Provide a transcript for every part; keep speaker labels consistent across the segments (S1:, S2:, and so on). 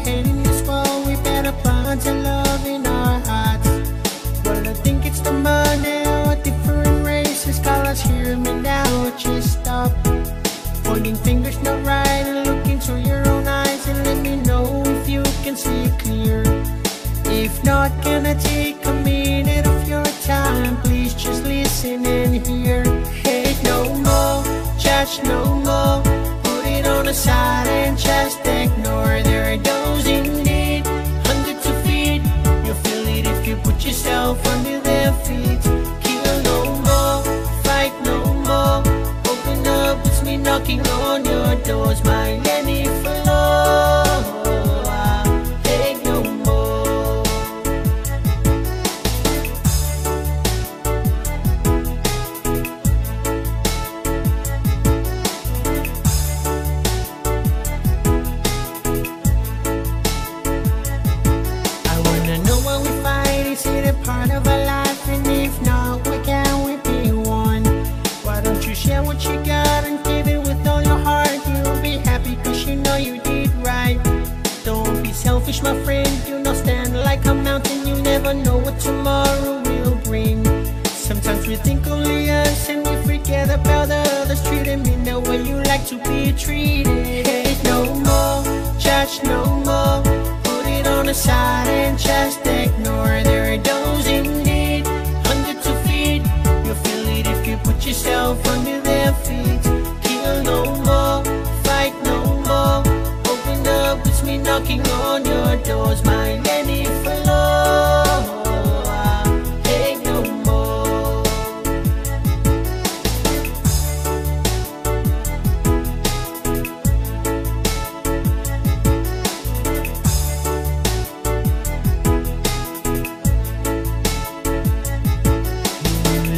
S1: hate in this world, we better plant the love in our hearts. Well, I think it's the money or different races, colors, hear me now, just stop pointing fingers, not right, and look into your own eyes and let me know if you can see clear. If not, can I take a minute of your time? Please just listen and hear. Hate no more, judge no more, put it on the side and just ignore. There are those in need, hunger to feed. You'll feel it if you put yourself under their feet. Kill no more, fight no more, open up, it's me knocking on your doors. My let me flow. Hate no more. I wanna know what we fight, is it a part of our life? And if not, why can't we be one? Why don't you share what you got and give it with all your heart? You'll be happy cause you know you did right. Don't be selfish, my friend, do not stand like a mountain. You never know what tomorrow will bring. Sometimes we think only us and we forget about the others. Treat them in the way you like to be treated. Hate no more, judge no more, put it on the side and just ignore. There are those in need, hunger to feed. You'll feel it if you put yourself under their feet. Kill no more, fight no more, open up, it's me knocking on your doors. My let me flow. Hate no more.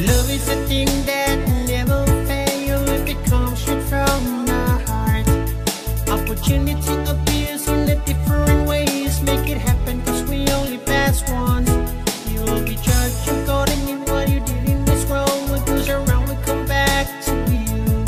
S1: Love is a thing that never fails if it comes straight from the heart. Opportunity appears in the different ways. Make it happen cause we only pass once. You'll be judged according to what you did in this world. What goes around will come back to you.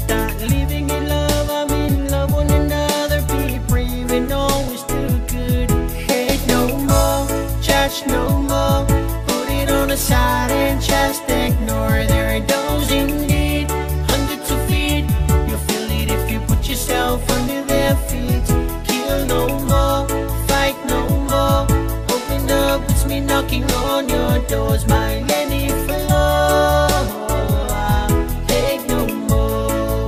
S1: Start living in love, I'm in love one another. Be brave and always do good. Hate no more, judge no more, put it on the side and just ignore. There are those in need, hunger to feed. You'll feel it if you put yourself under their feet. Kill no more, fight no more, open up, it's me knocking on your doors. My let me flow. Hate no more.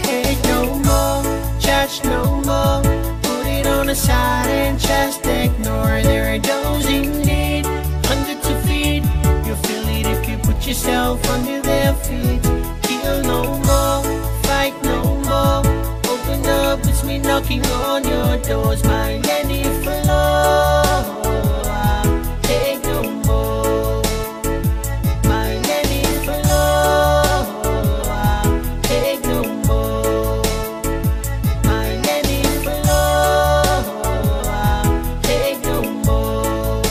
S1: Hate no more, judge no more, put it on the side and just ignore. There are those in need, hunger to feed. You'll feel it if you put yourself under their feet. Kill no more, fight no more, open up, it's me knocking on your doors. My let me flow. Hate no more. My let me flow. Hate no more. My let me flow. Hate no more.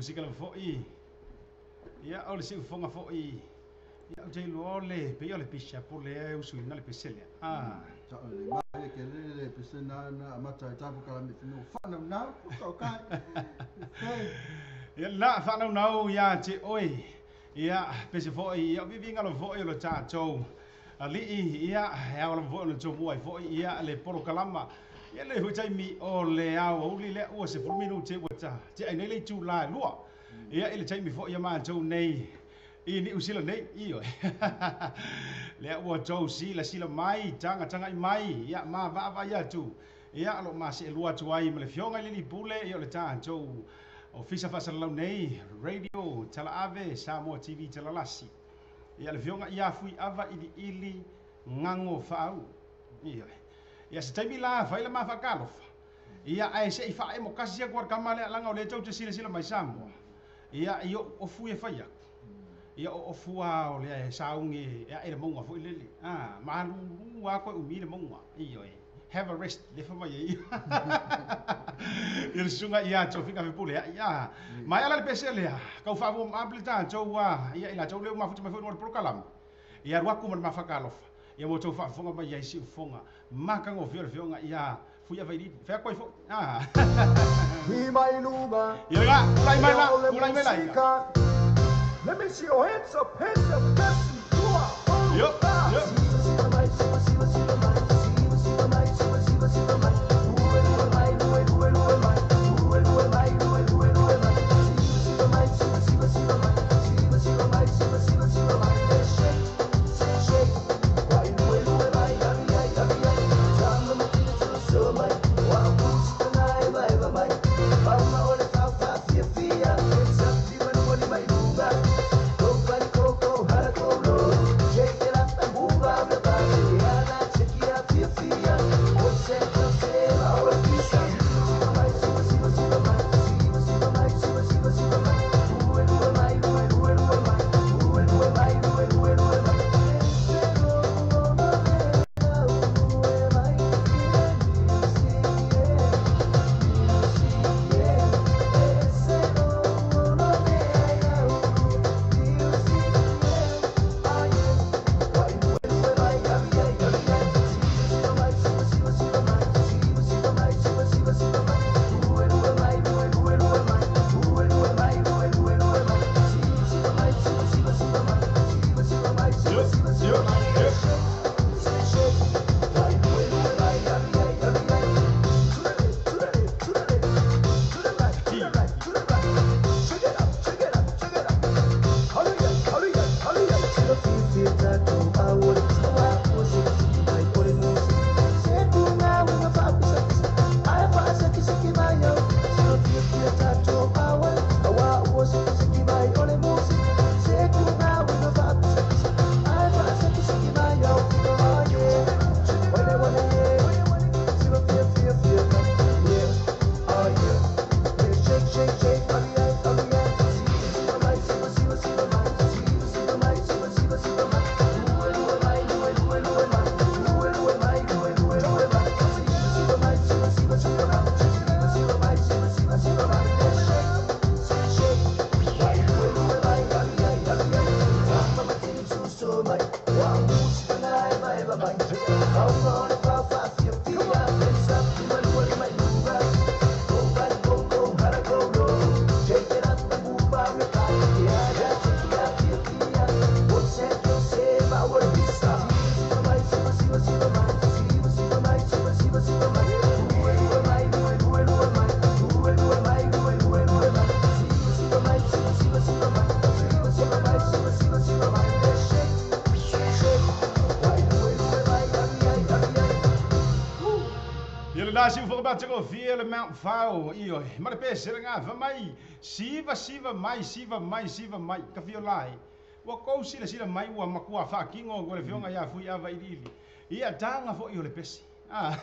S2: Musika lava foi ia o le siufofoga foi ia ou te iloa o le pei o le pishapo lea e usuina le pese lea. Ah.
S3: Sao le ma le ke le le pese na na amata ai tapo kalame fino whanaunau o kai.
S2: Ia la whanaunau ia te oe. Ia pese foi ia vivinga lo foi o lo tatou ali'i ia e ao lava foi ona tomua ai foi ia le polokalama. Ia le hui taimi o le aoauli lea ua 10 minute ua ta te ai nei le itulā e 2. Ia i le taimi foi ia matou nei i Niu Sila nei ioe. Lea ua tou silasila mai tagatagai mai ia ma vaavaai atu ia o lo o maseelua atu ai ma le Afioga i le Alii Pule ia o le tatou Ofisa Faasalalau nei Radio Talaave Samoa TV Talalasi. Ia le Afioga ia Fuiava Iliili Gago Faau. Ioe. Ia se taimi la fai le ma faatalofa. Ia ae se i faaemo kasi atu a le tama lea laga o lea tou te silasila mai Samoa. Ia i o'u ofu e fai atu. Ia o ofu lava o lea e saugi e ae le mauga foi lele. A malulu lava koe umi le mauga. Ioe. Have a rest le fa mai ai. Ia le susuga ia Tofiga Fepuleai. A maea la le pese lea kau faavua ma le tatou a ia i latou lea ua mafuta mai foi i luga o le polokalame. Ia alu atu ma le mafakalofa. Ia ua outou faafofoga mai ai siufofoga matagofie o le Afioga ia Fuiava Iliili. Fai atu ai foi. Ah.
S4: Hi mai luga.
S2: Ia la, ulai mai la, ulai mai la ia.
S4: Let me see your hands up, hands up, tasi, lua, tolu,
S2: Yo,
S4: fa.
S2: yo. Yo, yo, yo. Ia le la siufofoga matagofie le Mount Fao ioe ma le pese le gafa mai siva siva mai siva mai siva mai ka fio lai. Ua kou silasila mai ua matua faatino ko le Afioga ia Fuiava Iliili. Ia taga foi o le pese. Ah.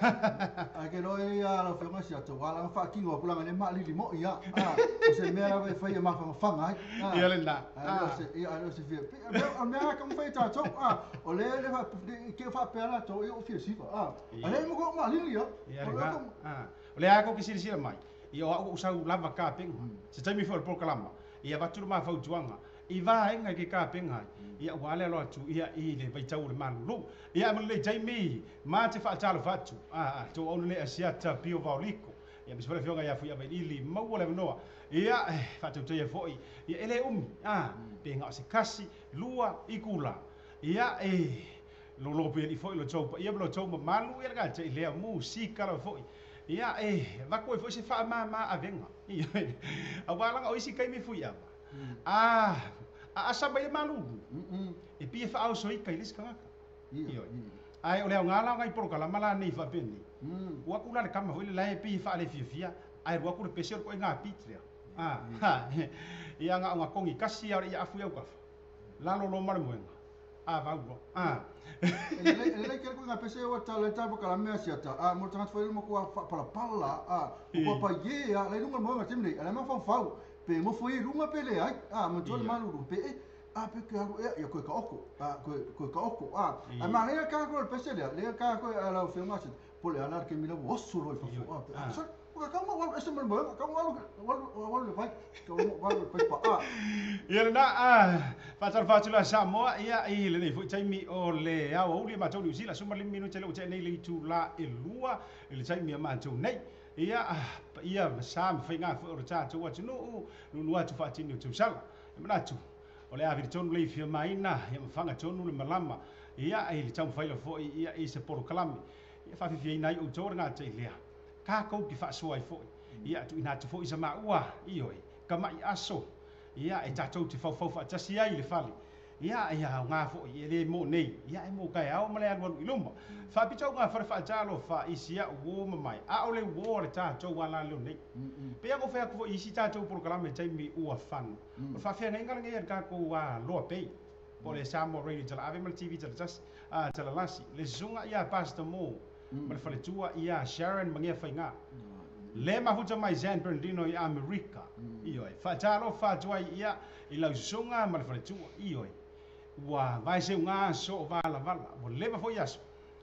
S3: Ai ke roi ia lau fionga si atu wala whaatino pulanga ne ma lili mo ia. Ah, o se mea lava e fai e mawhangawhanga ai. Ah.
S2: Ia le la.
S3: Ai o se ia ai o se fia. A mea ka mwhai tātou. Ah, o le le wha ke wha pea la tau e o fia siva. Ah, a le mo ko ma lili ia.
S2: Ia le la. Ah. O le a ko ki silasila mai. Ia o a'u sau lava kapenga. Se taimi foi o le polokalama, ia avatu le ma fautuaga i vaega i ke kapenga ai. Ia ua ale alo atu ia i le vaitau o le malulu. Ia ma lenei taimi ma te faatalofa atu tou auauna nei Asiata Pio Vaoliko. Ia aemaise foi le afioga ia Fuiavailili maua le avanoa. Ia faatautaia foi ia e le umi pe na o se kasi lua itula. Ia e lolo pea foi lo tou paia ma lo tou mamalu ia le gatai lea musika lava foi. Ia e avatu ai foi se faamama avega. Aua laga o isi taimi Fuiava. A asa mai le malulu. E pei e faaosoika i le isi tagata. Ioe. Ae o le aoga la o nai polokalama la nei faapenei. Ua atu la le tama foi le la e pei e faalefiafia ae alu atu le pese o le toaiga beat lea. Ia na ona togi tasi lava o le ia afu i autafa. Lalo loa ma le moega. A vau loa.
S3: E lelei tele koe ngā pese ua tala i tāpo kalame a siata, a mo le tagata foi le matua whaapalapala, a o papa ye, a lai lunga le moega taimi nei, a lai mafaufau, pe ngofo i lunga pe leai, a manatua le malulu, pe e, a pe koe alu ea, ia koe ka oko, a koe ka oko, a a manaia ka koe o le pese lea, lea ka koe a lau afioga a siata, po le ala le taimi la ua oso loa i fafo, a pe, a sorry, ua ka kaunga ua alu ese ma le moega, kaunga ua alu le vai, kaunga ua alu le paipa, a.
S2: Ia lena, faatalofa atu la Samoa, ia i lenei foi taimi o le aoauli a matou Niu Sila, 15 minute lea ua tea nei le itula e 2 i le taimi a matou nei. Ia, paia ma sa ma faiga foi o le tatou atunuu, nuunuu atu faatini o tausala. E manatu, o le a vili tonu le ifia maina, ia ma faga tonu le malama, ia i le taumafai lava foi ia i se polokalame. Ia faafiafiaina ai outou le gata i lea. Tatou te faasoa ai foi, ia tuuina atu foi sa maua, ioe, tama'i aso, ia e tatou te faufau faatasi ai i le fale. Ia, ia aoga foi, e le mo nei, ia e mo taeao ma le alualu i luma. Faapitoauga fale faatalofa i si a'u uo mamae, a o le uo a le tatou alaleo nei. Pei ona ou fai atu foi i isi tatou polokalame i taimi ua fano, o le faafeagaiga lenei a le tatou Aloa Pei, po o le Samoa Radio Talaave ma le TV Talatasi, Talalasi, le susuga ia Pastor Mo ma le faletua ia Sharon Magea Faiga. Le mafuta mai San Bernardino i Amerika. Ioe. Faatalofa atu ai ia i lau susuga ma le faletua. Ioe. Ua vaeseuga aso o valavala. Ua leva foi aso.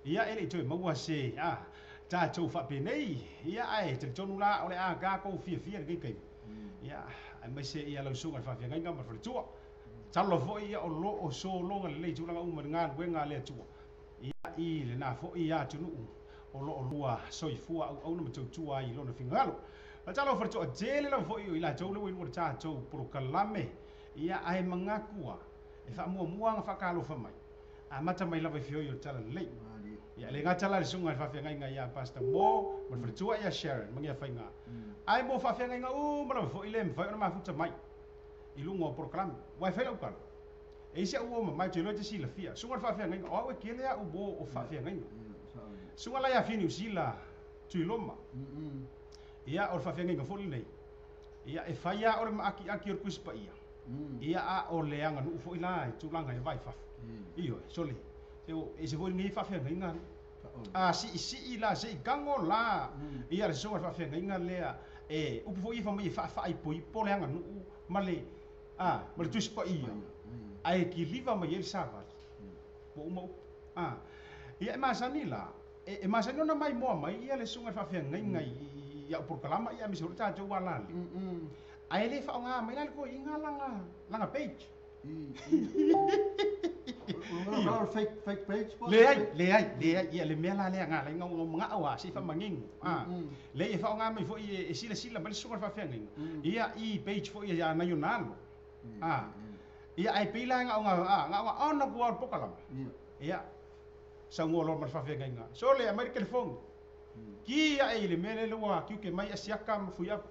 S2: Ia e le i toe maua se a tatou faapenei. Ia ae talitonu la o le a tatou fiafia i lenei taimi. Ia aemaise ia lau susuga i le faafeagaiga ma le faletua. Talofa foi ia o lo o sologa lelei tulaga uma i le galuega a le Atua. Ia i lena foi atunuu o lo o lua soifua auauna ma tautua ai i lona finagalo. Faatalofa le toatele lava foi o i latou lea ua i luga o le tatou polokalame. Ia ae manatu a e faamuamua aga faatalofa mai, amata mai lava i feoi o le Talalelei. Ia e le gata la le susuga i le faafeagaiga ia Pastor Mo ma le faletua ia Sharon Magea Faiga, ae mo faafeagaiga uma lava foi le mafai ona mafuta mai i luga o polokalame. Aua e fai lau tala, E i si a'u uo mamae, ou te iloa e te silafia. Susuga i le faafeagaiga, o a'u e kele a'u uo o faafeagaiga. Susuga la ia Finiusila Tuiloma, ia o le faafeagaiga foi lenei, ia e fai lava o le maakiaki o le Tusi Paia, ia a o le aganuu foi la i tulaga i le va i fafo. Ioe, sole, e ese foi lenei faafeagaiga alii. A siisii la, se i tago la ia le susuga i le faafeagaiga lea, e upu foi ia fai mai e faafaaipoipo le aganuu ma le A, ma le Tusi Paia, ae kiliva mai ai le savali. Ua uma upu. A, ia e masani la, e masani ona maimoa mai ia le susuga i le faafeagaiga i au polokalama ia aemaise foi le tatou alale. Ae le faaaoga mai la le toeaina lana page.
S3: Fake page po?
S2: Leai, leai, leai, ia le mea la lea na ala ai ona ou manao lava se i faamanino. A, leai e faaaoga mai foi e silasila mai le susuga i le faafeagaiga, ia i page foi ia nai ona alo. A, ia ae pei la na ona, na ona on atu lava o le polokalame. Ia, saunoa loa ma le faafeagaiga, sole aumai le telefoni. Ki ae i le mea lea ua tiute mai Asiata ma Fuiava.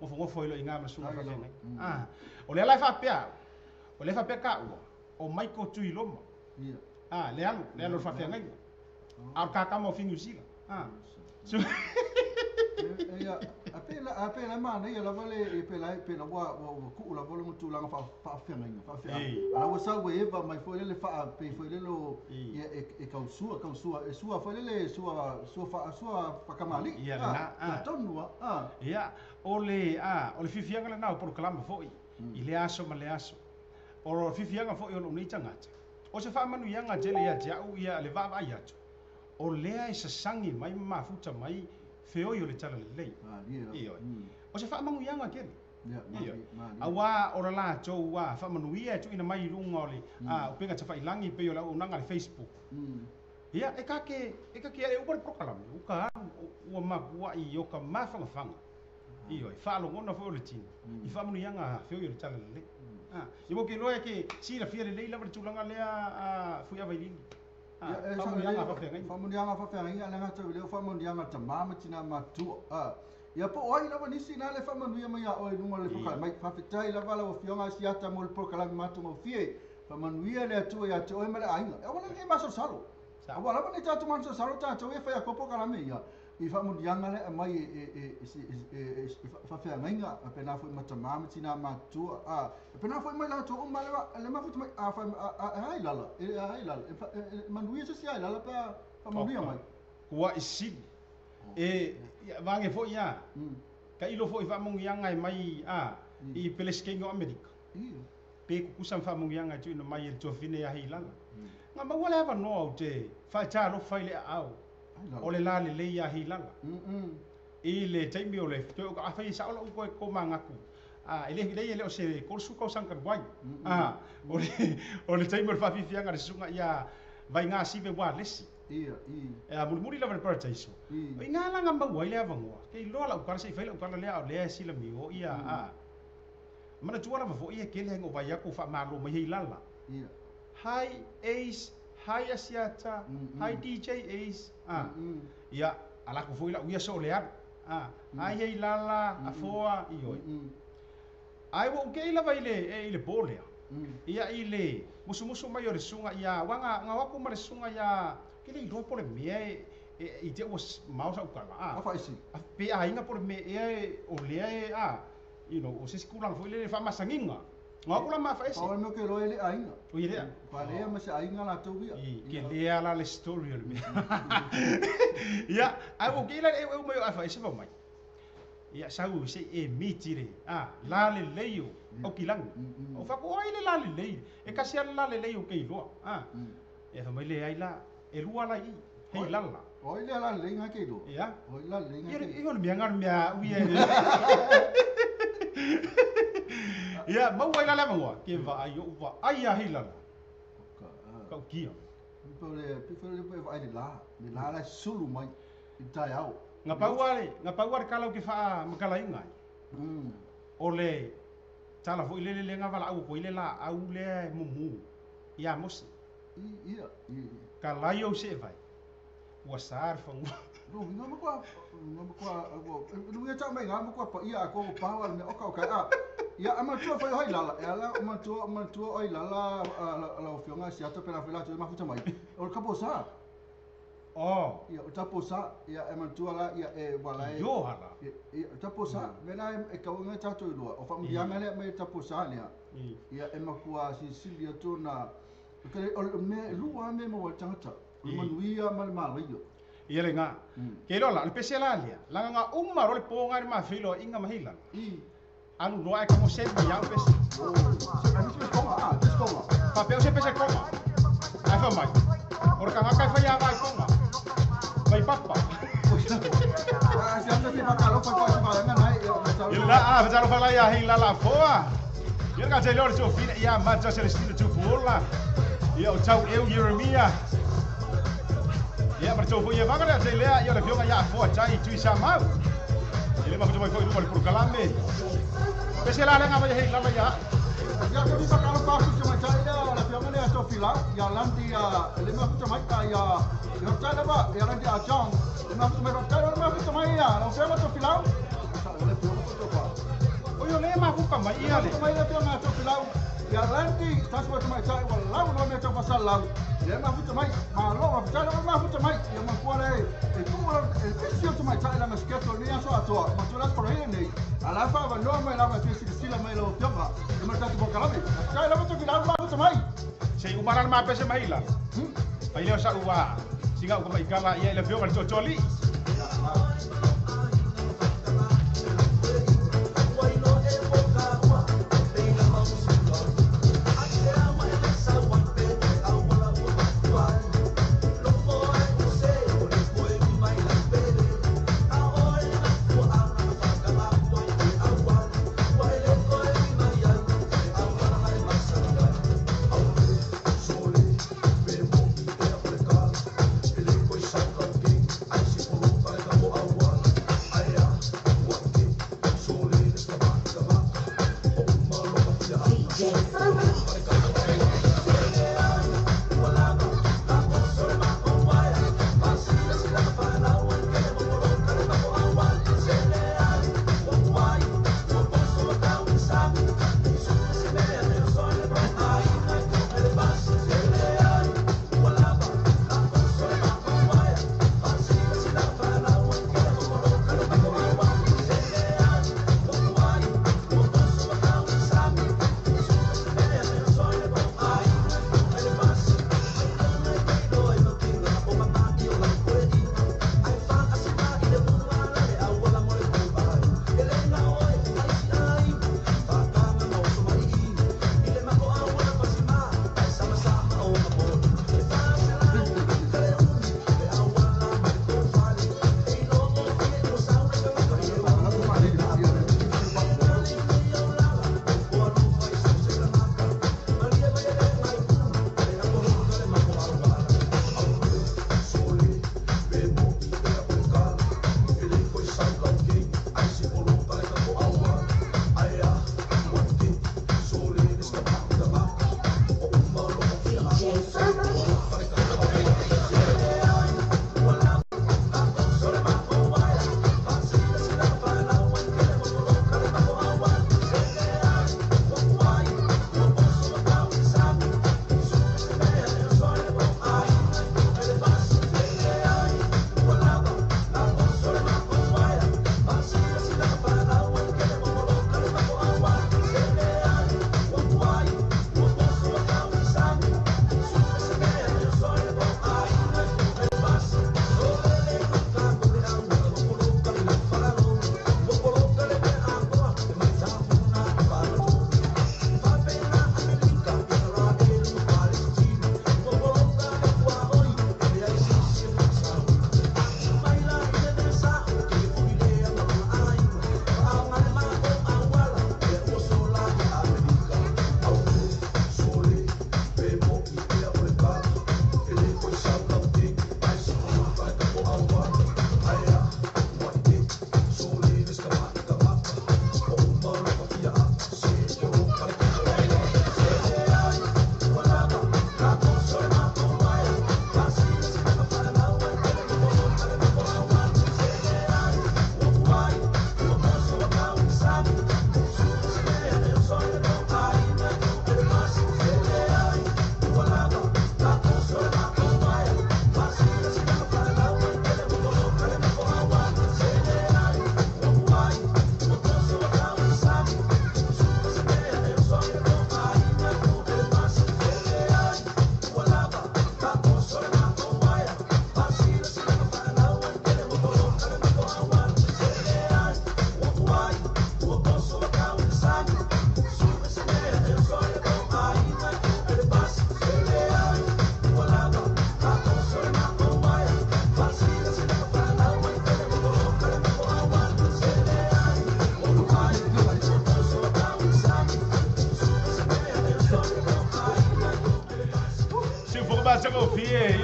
S2: Nofonofo ai loa i ina ma le susuga i le faafeagaiga. A, o lea la e faapea au, o lea e faapea taua, o Michael Tuiloma. A, le alo, le alo o le faafeagaiga. A o le kakama o Finiusila. A.
S3: Ia, a pe la, a pe la manaia lava le, pe la, pe la ua, ua, ua kuu lava lona tulaga faafeagaiga, faafeaga. A la ua sau e eva mai foi lele faa, pei foi lele o, ia, e, e kausua, kausua, e sua foi lele, sua, sua faa, sua faakamali'i.
S2: Ia, lena, a.
S3: Tonu lava, a.
S2: Ia, o le, a, o le fiafiaga lena o polokalama foi, i lea aso ma lea aso. O le fiafiaga foi o lou nei tagata, o se faamanuiaga tele ia te a'u ia le vaavaai atu, o lea e sasagi mai ma mafuta mai feoi o le tala lelei. Ioe. O se faamanuiaga tele. Ioe. Auā o le latou faamanuia e tuuina mai i luga o le upega tafailagi pei o le auaunaga a le Facebook. Ia, e kake, e kake ae uma le polokalame, ua ka alu, ua makuai o ka mafagafaga. Ioe, faalogona foi o le tino i faamanuiaga feoi o le tala lelei. Ia ua ou ke iloa e ke silafia lelei lava le tulaga lea Fuiavailili. Faamanuiaga faafeagaiga.
S3: Faamanuiaga faafeagaiga le gata i lea o faamanuiaga tamā ma tinā matutua. Ia po o ai lava nisi na le faamanuia mai ia oe i luga o le polokalame mai. Faafetai lava lau Afioga Asiata mo le polokalame matagofie. Faamanuia le Atua ia te oe ma le aiga. Aua lava ne i masalosalo. Aua lava ne i tatou masalosalo tatou ia fai atu polokalame ia i faamanuiaga lea e aumai e faafeagaiga faapena foi ma tamā ma tinā matutua. Faapena foi ma i latou uma le mafuta mai a ai lala e ai lala e manuia se isi ai lala pe a faamanuia mai.
S2: Ua i sili e vage foi a tailo foi faamanuiaga e mai a i Pelesikeina o Amerika. Pe kukusa ma faamanuiaga e tuuina mai e le tuafafine ia Heilala. Na maua le avanoa ou te faatalofa i le aao o le lalelei ia Heilala i le taimi o le toe afai e sao lau toe komanatu e le lelei e le o se 30 tausaga talu ai o le taimi o le faafiafiaga a le susuga ia Vaigasive Walesi e mulimuli lava i le Paradaiso. O i ina la na maua ai le avanoa ke iloa lau tala se i fai lau tala lea a o lea e silamio ia manatua lava foi e tele ai na ou vaai atu o faamalo mai Heilala. Hi Ace, hi Asiata, hi DJ Ace. Ia, ala atu foi lau ia so o le alu. Hi Heilala, Afoa, ioe. Ae ua ou kei lava i le i le po lea. Ia i le musumusu mai o le susuga ia aua na na o atu ma le susuga ia ke le iloa po o le mea e i te i ua mao sau tala pe aiga po o le mea ea o lea e you know o se isi tulaga foi lele faamasaniga. Na o atu la ma afaese.
S3: Pau le mea ou te iloa e le aiga.
S2: Oi e lea.
S3: Palea ma se aiga latou ia.
S2: I ke lea la le story o le mea. Ia, ae ua ou kei la i le eueu mai o afaese fai mai. Ia sau se i e miti le la lelei o Aukilagi. Ou fai atu, o ai le la lelei? E kasi lava le la lelei ou te iloa. Ia fai mai leai la, e lua la i i, hei lala.
S3: O ai lea la lelei nga ke iloa?
S2: Ia.
S3: O ai la lelei nga ke
S2: iloa? Ia o le mea nga o le mea ui e. Ia, maua ai la le avanoa, ke vaai oʻu vaai a hei lala. Ta'utia.
S3: Pe o le vaai le la, le la la e sulu mai i le taeao.
S2: Na pau a le, na pau a le tala ou te faamatalaina ai, o le tala foi lele lea na valaau atu ai le laau lea e mumu ia Mose.
S3: Ia, i.
S2: Ka lai ou se'evai, ua sa le fanua.
S3: Lo nga makua nga makua lu ia tau mai nga makua pa ia ko pa wa me oka oka a ia ama tua fai hoi lala e ala ama tua ama tua oi lala la ofionga sia to pela fela to mafuta mai o ka posa.
S2: Oh.
S3: Ia o taposa ia e matua la ia e wala e.
S2: Io hala.
S3: Ia o taposa me la e kauga tatou i lua o faamanuiaga lea mai taposa lea. Ia e makua silisili atu na o le mea e lua lava mea e maua ai le tagata o le manuia ma le malaia.
S2: Ia le ga. Ke iloa la, o le pese la lea, laga na uma loa le po ga i le mafeiloaiga ma heilala. Alu loa ae kamo send mai au pese. Faapea o se pese koma. Ae fai mai, o le tagata e fai ava i Tonga. Mai papa. Ia la a fatalofa la ia heilala afoa. Ia le gata iloa o le tuafina ia mata Celestino Tufuola. Ia o tau eu Yeremia. Ia ma le tou foi ia vaga le ata i lea ia o le afioga ia Afoa Tai Tui Samau. Ia le mafuta mai foi i luma o le polokalame. Pese la lea mai hei lava ia au.
S3: Ia te ripa kalo pa su mai tai lea la afioga lea Tofila ia Landi ia le mafuta mai ta ia ia tai lava ia Landi a John le mafuta mai tai le mafuta mai ia la afioga Tofilau. Sa le afioga Tofilau.
S2: O ia le mafuta mai ia le.
S3: Mafuta mai le afioga Tofilau. Ia Landi tasi mai tamaitai ua lau loa mea tau faasalalau lea mafuta mai malo faafetai lava mafuta mai ia matua le e tuu e pisi o tamaitai lana schedule nei aso atoa matua le aso Faraile nei a la faavanoa mai lava e fia silasila mai lau afioga i ma le tatou polokalame faafetai lava Tofilau mafuta mai.
S2: Se i uma la le mapese mai lalo. Fai lea o sa'u ua sina uka mai kala ia i le afioga i le toatoalii.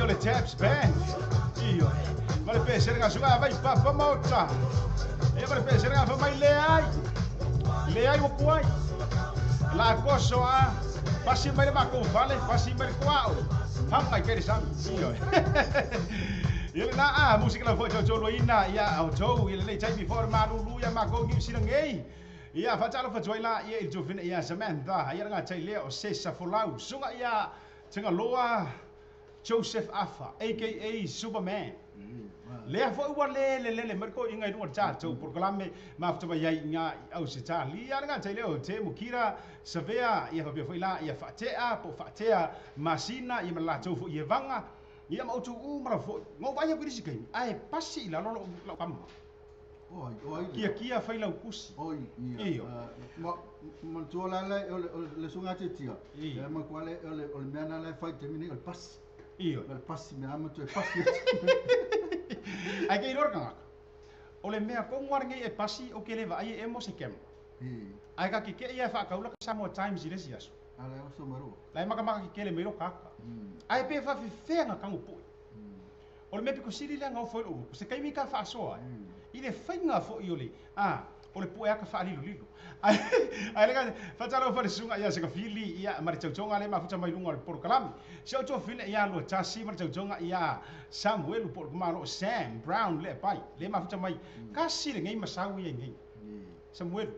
S2: Le Taps Band. Io. Ma le pesere nga suga vai papa mota. E ma le pesere nga mai le ai. Le ai o kuai. La koso a pasi mai le mako vale, pasi mai kuau. Pamai keri sam. Io. Ile na a música la foi jo loina ia au jo ile le tai before malulu ia mako ngi sinangei. Ia fa talo fa joila ia il jovina ia Samantha ia nga tai le o sesa folau sunga ia tinga loa Joseph Afa aka Superman. Le fo ua le le le marko inga nu cha cho programe ma fa ya inga au se cha li ia nga tai le o te mukira savea ia fa be foi la ia fa tea po fa tea masina ia la cho fo ia vanga ia ma utu u mara fo ngo va ia ku ri ai pasi la lo lo kam.
S3: Oi, oi.
S2: Kia kia fai lau kusi.
S3: Oi, ia. Ma ma la la le sunga te tia. Ia ma kwale o le mea na la fai te mini o le pasi.
S2: Io.
S3: O le pasi mea ma tu e pasi.
S2: Ai ke iror kanga. O le mea ko ngwar ngai e pasi o ke le va ai e mo se kem. Ai ka ke ia fa kaula ka Samoa Times i le siaso.
S3: Ala o so maro.
S2: Lai maka maka ke le mero kaka. Ai pe fa fefenga kangu pui. O le mea piko sili le ngau foi o se kaimi ka fa soa. I le whainga fo i ole. Ah, O le pue aka whaalilo lilo. Ai le fatalo fa le sunga ia se ka fili ia ma le tautonga le mafuta mai lunga o le porokalame. Se o tō fina ia lua tasi ma le tautonga ia Samuel po malo Sam Brown le pai le mafuta mai kasi le ngai masau ia ngai. Samuel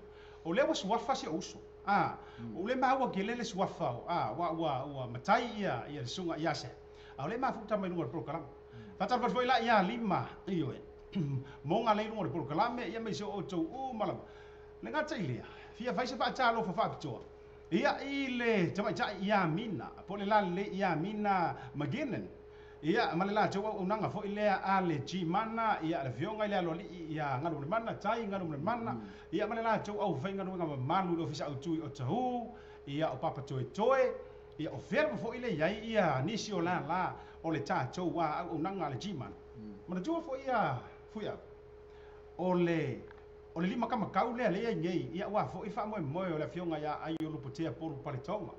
S2: o le was wafa se uso. Ah, o le maua ke le suafa ah wa wa wa matai ia ia le sunga ia se. A o le mafuta mai lunga o le porokalame. Fatalo fa la ia lima io e. Monga le lunga o le porokalame ia mai se o tau u malama. Le ngata i lea, fia faisa fa talo fa fa pitoa. Ia i le tamaitai ia Mina, po le la le ia Mina McGinnon. Ia ma le la tau au nanga fo i lea a le Gmana, ia le fionga i le alo li ia ngalu le mana, tai ngalu le mana. Ia ma le la tau au whai ngalu nga malu le ofisa au tui o tahu, ia o papa toe toe, ia o verbo fo i le iai ia nisi o la la o le tā tau wa au nanga le Gmana. Mana tua fo ia fuia. O le o le lima kama kau lea lea ngei ia wa fo i fa moe moe o le fionga ia ai o luputea polu paletonga.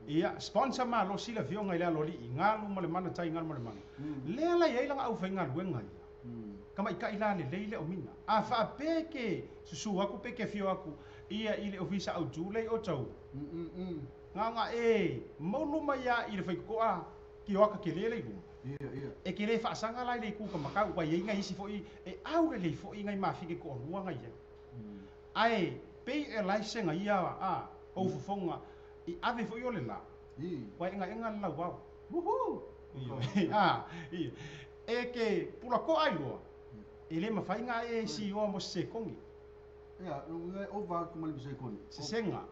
S2: Ia sponsor ma lo sila fionga i le alo li ngalu ma le mana tai ngalu ma le mana. Lea la ia langa au whai ngalu enga ia. Kama i ka ila le leile o mina. A fa peke susu aku peke fio aku ia i le ofisa au tule o tau. Nga nga e maulu mai ia i le whai koa ki waka ke lele i luma. E ke le whaasanga lai le kuka makau wa iei ngai isi fo i e au le le fo i ngai mawhike ko orua ngai ia. Ae, pei e lai se ngai ia a o fufonga i ave fo i o le la. Wa e ngai enga lau wau. Wuhu! E ke pula ko ai loa. E le mawhai ngai e si oa mo se kongi.
S3: Ia, ngai o vā kumali mo se kongi.
S2: Se senga.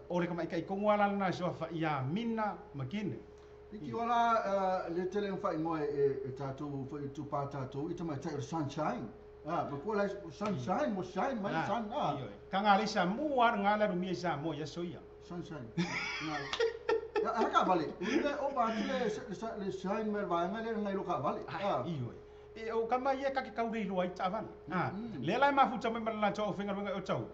S2: O le kama i kai kongu ala na soa fa ia Mina McGinnon.
S3: Iki wala le tele mfa ingoa e tātou fo i tupā tātou i tamai tai o sunshine. Ah, ma kua lai sunshine mo shine mai sun. Ah.
S2: Ka ngā le sa mua ngā la rumia sa mo ia soia.
S3: Sunshine. Na. Ha ka vale. Ule o ba le le shine mai vai ngai le ngai lo ka vale.
S2: Ah. Iyo. E o ka mai e ka ke kaure lo ai ta vale. Ah. Le lai mafuta mai la tau finga runga o tau.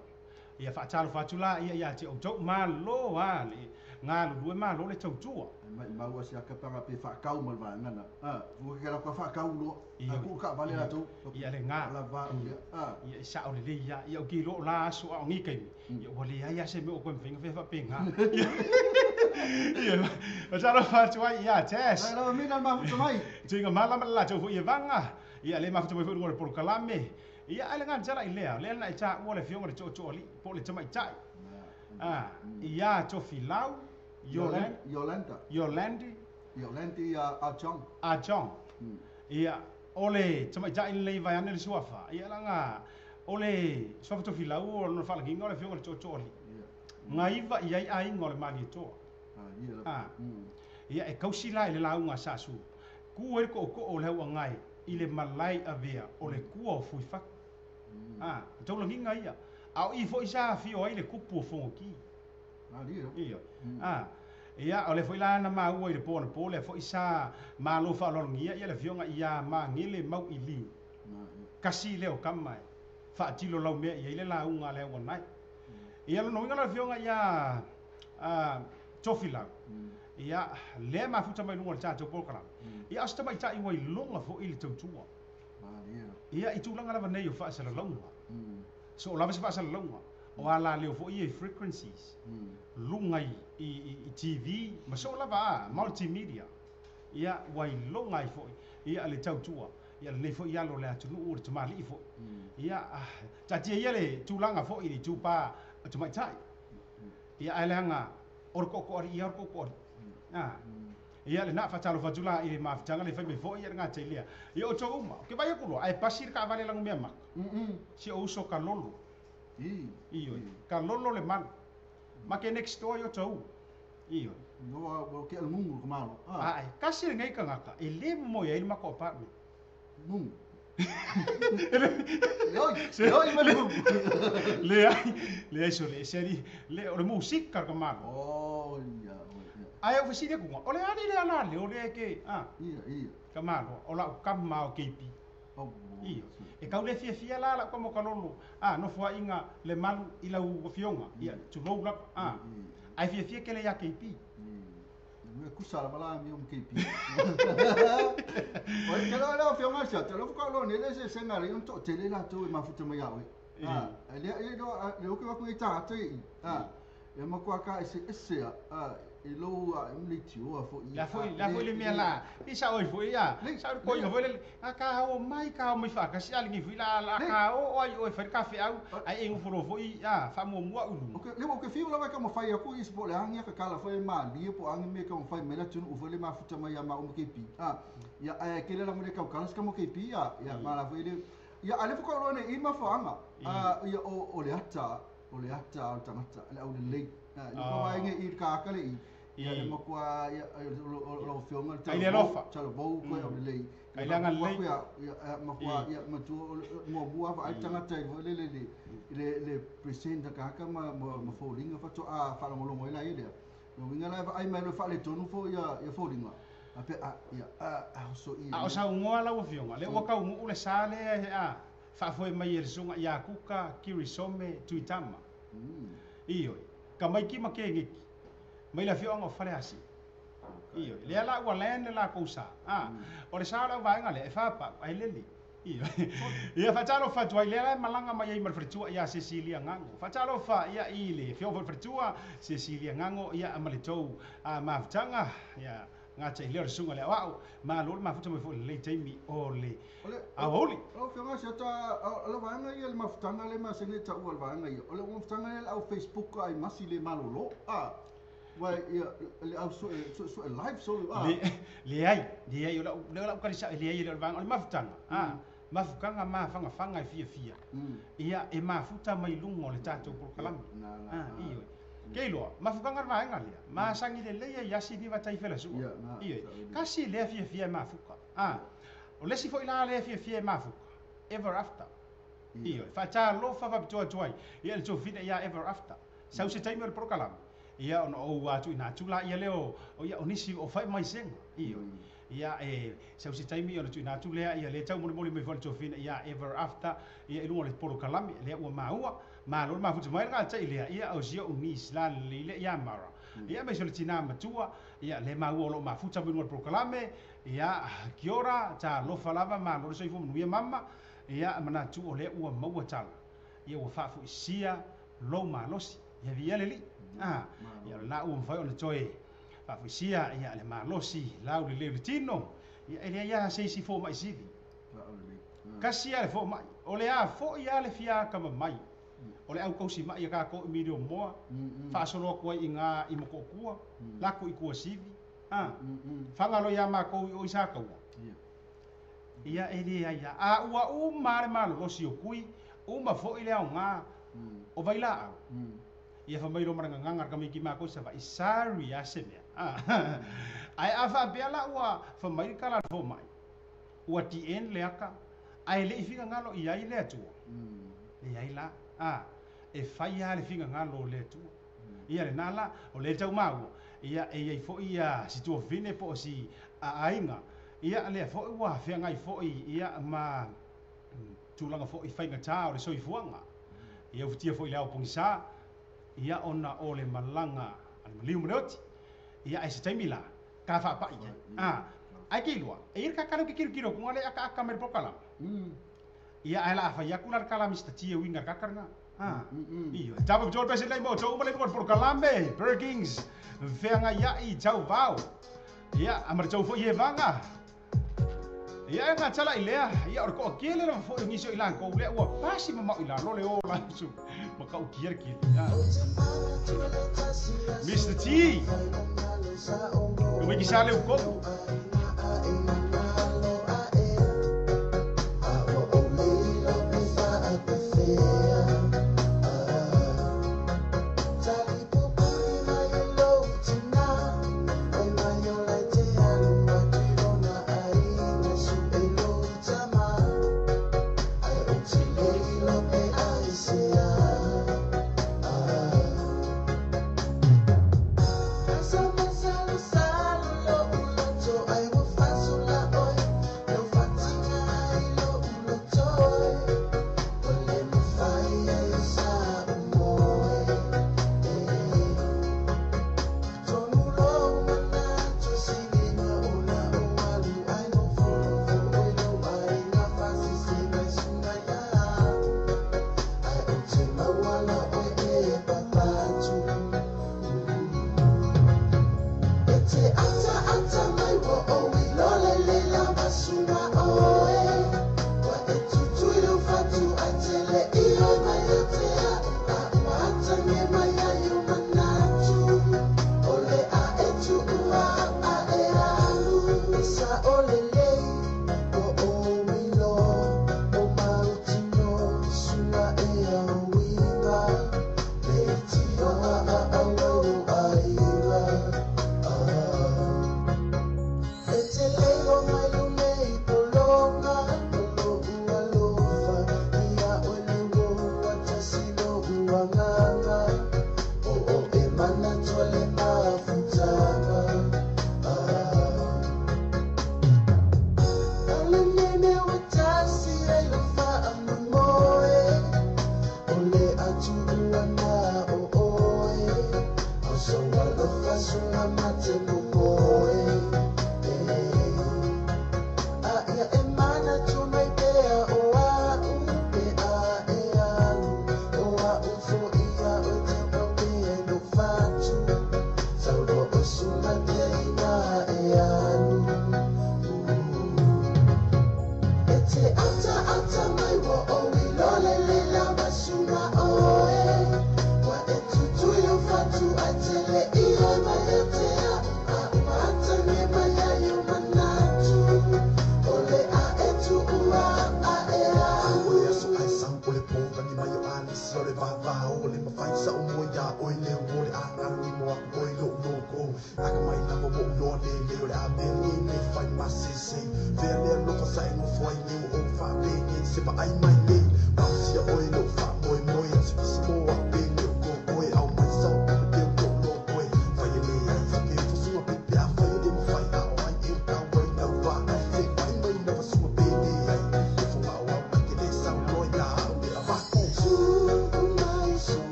S2: Ia fa talo fa tula ia ia te o tau ma lo a le ngā lue ma lo le tau tua.
S3: Mai maua se akapanga pe whakau mal vāngana. Ah, fua ke la kua whakau lo. Aku ka vale la tau.
S2: Ia le ngā.
S3: La vā ia. Ah.
S2: Ia i sao le le ia. Ia o ki lo la aso a o ngi kaimi. Ia ua le ai ase me o koe mwhenga whea whape ngā. Ia, o talo whatua ia, tes.
S3: Ai lawa mina mafuta mai.
S2: Tuinga malama la tau fo ia vanga. Ia le mafuta mai fo le porokalame. Ia ale ngā tala i lea. Lea na i tā ua le fionga le tō tō ali. Po le tamai tai. Ah, ia tō filau.
S3: Yolanda.
S2: Yolandi.
S3: Yolandi Achong.
S2: Achong. Ia ole tamai tai le vai ane le suafa. Ia langa ole suafa tō filau o no whalanginga o le fionga le tō tō ali. Ngā iwa ia i ainga o le mani e toa.
S3: Ah.
S2: Ia e kausi la i le launga sa su. Ku e ko ko o le hau ngai i le malai avea o le kua o fuifaku. Ah, taulanginga ia. Au i fo i sa fio ai le kupu o fongoki.
S3: Ia.
S2: Ah, ia o le foi la na maua i le pōna pō le foi sa malo whaalolongia ia le fionga ia maangele mau i liu. Kasi leo kama e. Whaatilo lau mea ia i le launga le au anai. Ia lono inga le fionga ia tofilau. Ia le mafuta mai lunga le tātou pōkalama. Ia asta mai tai wai longa fo i le tautua. Ia i tūlanga lava nei o whaasalalonga. So o lava se whaasalalonga. O ala leo fo i frequencies. Lunga i TV, ma so lava a, multimedia. Ia wai longa i fo ia le tautua. Ia le fo ia lo le atunu o le tumali i fo. Ia, tatia ia le tūlanga fo i le tūpā o tai. Ia ae leanga, oro koko ari, ia oro koko ari. Ah. Ia le na whatalo whatula i le mawhitanga le whai me fo ia ngā te lea. Ia o tō uma, ke vai aku loa, ai pasi ka vale langu mea maka. Si o uso ka lolo. Iyo, ka lolo le manu. Ma ke next door i o tō u. Iyo.
S3: No, o ke almungu ka malo.
S2: Ai, kasi le ngai ka ngaka, e le mo ia i le mako apartment.
S3: Mungu. Leoi ma le mungu.
S2: Le ai so le seri, le o le musika ka malo.
S3: Oh, ia.
S2: Ai o fisile kunga. O le ani le ala le o le ke ah.
S3: Ia.
S2: Ka malo, o la ka ma o KP. Iyo. E kau le fia fia la la ko mo kalolo. Ah, no fua inga le malu i lau fionga. Ia, tu lou la. Ah. Ai fia fia ke le ya KP.
S3: Me kusa la bala mi um KP. Oi ke la la fionga sia te lo ko lo ne le se senga le un to tele la to ma futa mai au. Ah, le le le o ke wa ku i ta te i. Ah, e ma kwa ka ese ese a e lo a le tio a fo i.
S2: La foi le mea la. I sa oi foi ia. Sa ko i foi le a ka o mai ka o mai fa ka si ali ngi foi la ka o oi oi fa ka fe au ai e ngufo foi ia fa mo mua ulu.
S3: Okay, le o ke fiu la vai ka mo fai aku i se le angi ka kala foi ma li po angi me ka mo fai mela tunu u foi le ma futa mai ma um KP. Ah, ia ai ke le la mo le ka ka mo KP ia ia ma la foi le ia ale fo ko lo ne i ma fo anga. Ah, ia o le ata o le ata o tangata le au le le. Ah, ko vai nge i ka ka le i. Ia le makua ia lo fionga
S2: le alofa
S3: talo vou ko o le
S2: kai langa le
S3: ia makua ia matu mo bua fa ai tangata i le le le le present ka ka ma ma folinga fa to a fa lo lo ila ile no winga la ai mai lo fa le tonu fo ia ia folinga a pe a ia a so i
S2: a o sa ngoa la o fionga le o ka u le sale a fa foi mai el sunga ia kuka kirisome tuitama io ka mai ki ma ke ngi mai la fionga o fale asi. Io, le la ua lene la kousa. Ah, o le sa la vaenga le e fa pa ai lele. Io. Ia fa talo fa tuai le la malanga mai ai malfretua ia Cecilia Ngango. Fa talo fa ia ile fio fa Cecilia Ngango ia amaletou a maftanga ia ngata ile sunga le au ma lo ma futa mo fo le taimi o le a holi.
S3: O fionga se ta la vaenga ia le maftanga le ma sene ta ua vaenga ia. O le maftanga le au Facebook ai masi le malolo. Ah. Wa ia le au so so live so
S2: ah le ai le la ka sa le ai le vang o maftanga ah mafukanga ma fanga fanga fia fia ia e mafuta mai lungo le tato por kalam ah io ke lo mafukanga vaenga le ma sangi le le ia si ni va tai fela su io kasi le fia fia mafuka ah o le si foi la le fia fia mafuka ever after io fa ta lo fa va to to ia le to fina ia ever after sa se taimi o por kalam ia ona o atu ina tula ia leo o ia onisi o fai mai senga io ia e sau se taimi ona tuina atu lea ia le tau molimoli mai foi le tofina ia ever after ia i luga o le polokalame lea ua maua malo le mafuta mai le tai lea ia o sia unis la le ia mara ia mai so le tina matua ia le maua o lo mafuta mai luga o le polokalame ia kiora ta lofa lava malo le soifua manuia mama ia manatu o lea ua maua tala ia ua faafoisia lou malosi ia via le lii. Ah, ia la ua mafai ona toe faafoisia ia le malosi lau le leu le tino ia e lea ia seisi fomai sili kasi ia le fomai o le a fo'i ia le fia kama mai o le au kausi mai ia kako i mirio moa faasolo atu ai i ngā i mako'okua lako i kuasivi ah fagalo ia makou i o i sakaua ia e lea ia a ua uma le malolosi o kui uma fo'i le aogā o vailaau ia fa mai lo maranga nganga ka miki ma ko sa va isari a se mea ah ai a fa be la ua fa mai kala fo mai ua ti en le aka ai le ifinga ngalo ia i le atua le ai la ah e fai ia le finga ngalo le atua ia le nala o le tau mau ia e ia fo ia si tua vine po si a ainga ia le fo ua fe ngai fo ia ma tulanga fo i fainga ta o le soifuanga ia utia fo i le au pongisa ia ona o le malanga ale maliu mreoti ia e se taimi la ka fa pa ia ah ai ki lua e ir ka kalo ki kiro ku ngale aka aka mer pokala ia ai la fa ia kula kala mista tia winga ka karna ah io tabo jo pese nei mo to umale mo pokala me Burgings venga ia i tau vau ia amar tau fo ie vanga ia nga tala ilea ia or ko kele la fo ngi so ila ko le ua pasi ma ila lo le o la su ma ka u kier ki Mr T como é que sale o copo
S1: I will find so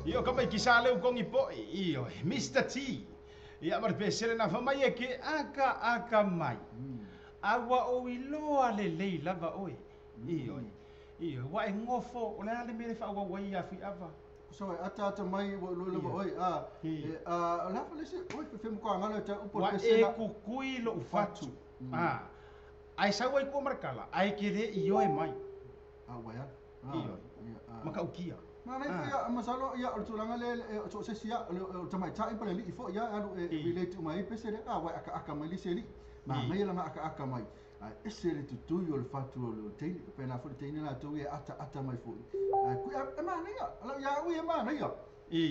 S2: Io kama ikisale ukongi po io Mr T. Ia marpesele na famai e ke aka aka mai. Awa o iloa le lei lava oe. Io. Io wa e ngofo o le ale mere fa wa ia fi ava.
S3: So ata ata mai wa lo lava oe a a la fa lese oi fe mo ko ngalo ta upo
S2: pesela. Wa e kukui lo ufatu. Ah. Ai sa wa ko markala ai ke le io e mai.
S3: A wa ya.
S2: Io. Makaukia.
S3: Ma nei ia masalo ia o tulaga le so se sia o tamaitai pa le alii fo'i ia alu e relate uma ai pese lea a uae akaaka mai le isi alii manaia lana akaaka mai ae ese le tutui o le fatu o le teine pena fo'i le teine latou ia ataata mai fo'i ae kui e manaia ia a'u ia manaia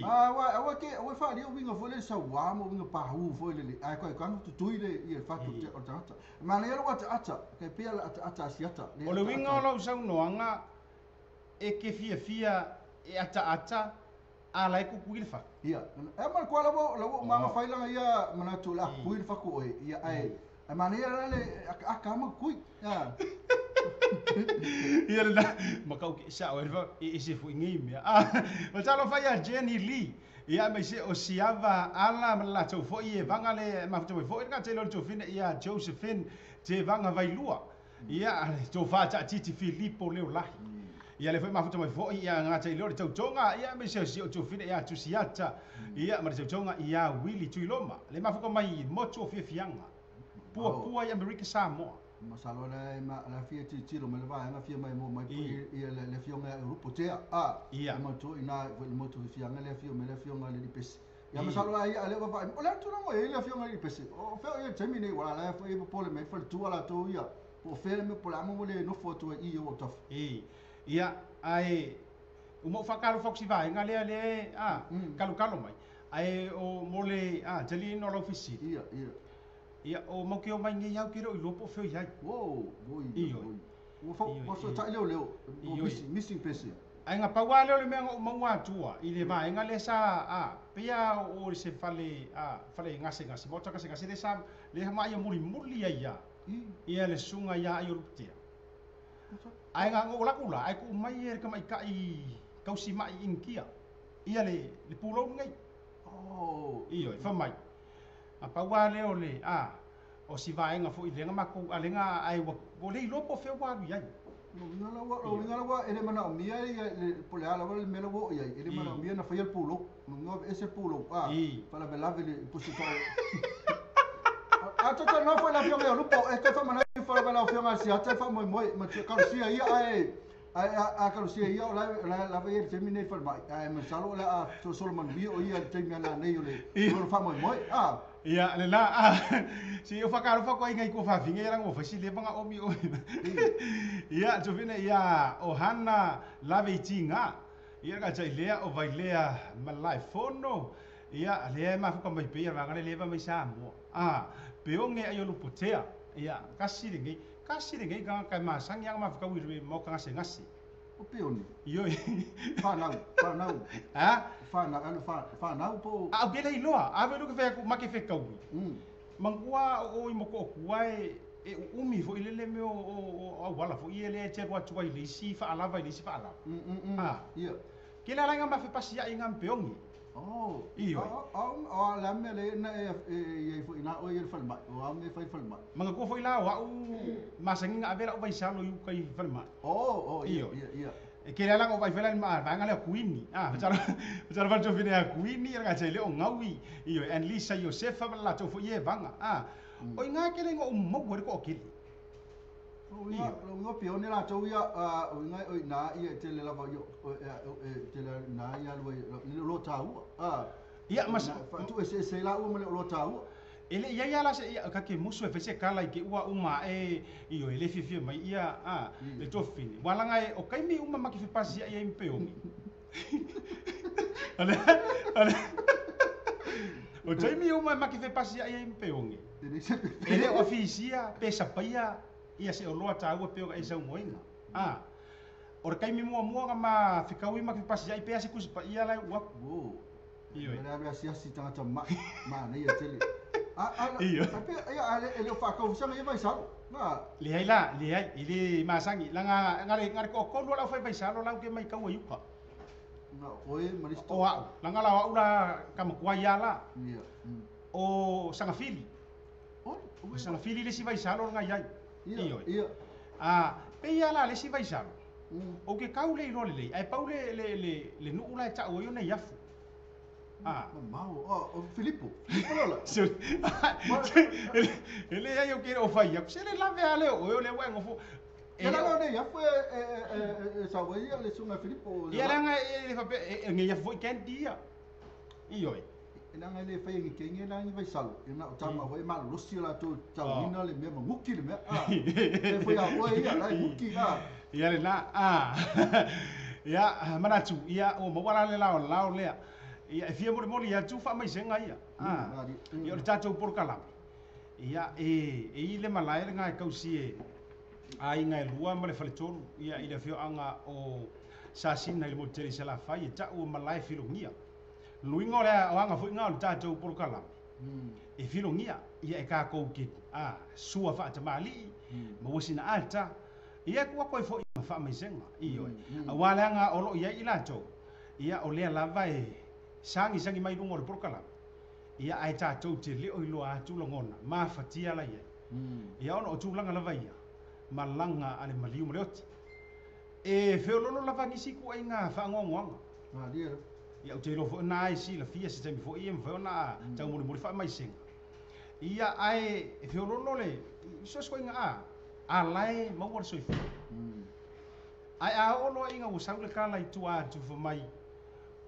S3: a ua ke ua faalia uiga fo'i le sauā ma uiga pahū fo'i le ae koe tutui le ia le fatu o le tagata manaia lou ataata kai pea le ataata asiata
S2: o le uiga o lau saunoaga e ke fiafia e ata ata ala e kukui le fatu.
S3: Ia, e ma kwa lavo lavo manga failanga ia manatu la kui le faku oe. Ia ai e manaia la le aka ma kui. Ia.
S2: Ia la makau ke sa oe e se fu ngi mea. Ah, ma talo fa ia Jenny Lee. Ia mai se o siava ala ma la tau foi e vanga le ma tau foi ka te lo Josephine ia Josephine te vanga vailua. Ia tau fa ta titi Filipo leo lahi. Ia le foi mafuta mai foi ia ngata i leo le tautoga ia me se o Tufine ia Tusiata ia ma le tautoga ia Willy Tuiloma le mafuka mai motu o fiafiaga pua pua i Amerika Samoa
S3: masalo le ma la fia titilo mai le vaega fia mai mo mai ia le afioga ia Europo tea a
S2: ia
S3: motu ina foi le motu fiafiaga le afio mai le afioga le lipesi ia masalo ai ale va o le tulaga e le afioga le lipesi o feo ia taimi nei wala la foi popole mai foi tua la tou ia po fele me po la mo le nofo atu i o tafu
S2: ia ai o mo whakaro whakusi vaenga lea le a kalu mai ai o mole a tali no lau fisi
S3: ia ia
S2: ia o mo ke o mai nei au ke ro i lopo feo iai
S3: wo wo i o fa o so ta leo leo missing pese
S2: Ai nga paua lea o le mea na ou maua atua i le vaega lea sa a pei lava o se fale a fale gasegase maota gasegase lea sa lea vaaia mulimuli ai ia ia le susuga ia Aio Luputea. Ae na ou alu atu la ae tuu mai e le tamaitai tausimai Initia ia le pulou lenei. Ioe, fai mai. Na pau lava lea o le a o si vaega foi lea na matou a lea na ae ua le iloa po o fea ua alu i ai.
S3: Lona uiga la ua e le manaomia le po o le a lava le mea la ua oo i ai, e le manaomia na faia le pulou. Lona uiga ese le pulou, a faalavelave le pusi tau. A toe talanoa foi i le afioga ia Lupo, e toe faamanatu ifo lava i lau afioga a Siata e faamoemoe ma talosia ia ae a talosia ia o la e lava ia i le taimi lenei i le falemai, ae masalo o le a solosolo manuia o ia i le taimi a nanei o le lona faamoemoe. A.
S2: Ia, le la, a, se i ou faatalofa atu ai i nai tuafafine ia leaga ua fai si leva ona omi omi. Ia, tofine, ia, o Hana lave i tiga. Ia, ka tai lea o Vailea Malaefono. Ia, lea e mafuta mai pea ia vaega le leva mai Samoa. A, Peone ai o Lupotea. Ia, kasi lenei, kasi lenei tagata e masani lava ona mafutau i le maota gasegase.
S3: O Peone.
S2: Ioe.
S3: Whanau, whanau.
S2: Ha?
S3: Whanau, alu whanau po.
S2: A o ke le iloa, ave lu ke fai atu ma ke fekaui. Manatua o i Motootua e uumi foi le le mea o auala foi ia lea e te alu atu ai i le isi faalava i le isi faalava. A. Ke le ala ina mafe pasiaʻi i ngā mpeongi.
S3: Oh.
S2: Ioe.
S3: O a le a mea le na e i ai foi na oe i le falemai. O a mea e fai i le falemai.
S2: Manatua foi la o a'u masani na ave la'u vaisalo i uka i falemai.
S3: Oh, oh, ia,
S2: Ioe.
S3: ia, ia.
S2: E tele lava na ou vaai foi la i le vaega lea o Kuini. A, masalo fale tofine ia Kuini, ia le gata i le o Gaui, ioe, Anlisa Iosefa ma le latou foi ia e vaga. A, o i ina tele ina ou maua ai le toatele.
S3: O uiga, o uiga pione latou ia, o uiga o i ina ia e tele lava i e tele i ina ia alu ai i le oloa taua. A,
S2: Ia, ma
S3: faatuueseese ai laua ma le oloa taua.
S2: E le i ai lava la se ia ka ke musu e fai se kala i te ua uma ae ioe e le fiafia mai ia a le tuafafine. Ua laga e o taimi uma ma ke fepasiaʻi ai ma Peoni. O taimi uma ma ke fepasiaʻi ai ma Peoni. E le o afisia pe sapaia ia se oloa taua pe ona e saunoaina. A o le taimi muamua na ma fekaui ma ke fepasiaʻi pe a se Tusi Paia la e uu atu. Ioe.
S3: Le alu e asiasi tagata maʻi manaia tele. A a
S2: Ioe.
S3: a pe ia a le e le o faataufusaga ia vaisalo. Na.
S2: Leai la, leai, e le masani, leaga na le na le toatolu lava le aufai vaisalo la ou te matau ai uka.
S3: Na oe ma le isi
S2: O a'u, leaga la o a'u la ka matua ia la.
S3: Ia.
S2: O Sagafili.
S3: O
S2: O Sagafili le isi vaisalo lena i ai.
S3: Ia,
S2: Ioe.
S3: ia.
S2: A, pei lava la le isi vaisalo, ou te tau le iloa lelei, ae pau le le le le nuu la e ta'u ai ona i afu. A.
S3: Mamao, o Filipo, Filipo Lola.
S2: E leai ou te le o fai atu, se le lave lava lea o oe o lea ua e nofo.
S3: E lalo nei afu e sau ai ia le susuga Filipo.
S2: Ia leaga e le faapea, e nei afu foi candy ia. Ioe.
S3: E leaga e le faia ni kenge la ni vaisalo, e na o tama foi e malolosi o latou tauina le mea ma guki le mea. A, e foi a oe ia, la e guki, a.
S2: Ia lena, a. Ia, manatu, ia, ua maua la le laolao lea. Ia, e fia molimoli atu faamaisega ia. A, ia o le tatou polokalame. Ia, e, e i le malae lena e tausi e aiga e lua ma le faletolu, ia, i le afioaga o Sasina i le motu tele i Salafai, e ta'u o malae filogia. Luiga o le o aga foi lena o le tatou polokalame, e filogia, ia e tatou te, a, sua faatamalii, maua sina ata, ia e tuu atu ai foi ma faamaisega, ioe. Aua leaga o lo o i ai i latou, ia o lea lava e sagisagi mai luga o le polokalame, ia ae tatou te le o iloa atu lagona mafatia la i ai. Ia ona o tulaga lava ia, malaga a le maliu ma le oti. E feoloolo lava nisi ituaiga faanoanoaga. Ia ou te iloa foi na e silafia se taimi foi e mafai ona taumolimoli faamaisega. Ia ae e feoloolo le fesoasoaiga a a la e maua le soifua. Ae a oo loa ina ua sau le tala i tua atu fai mai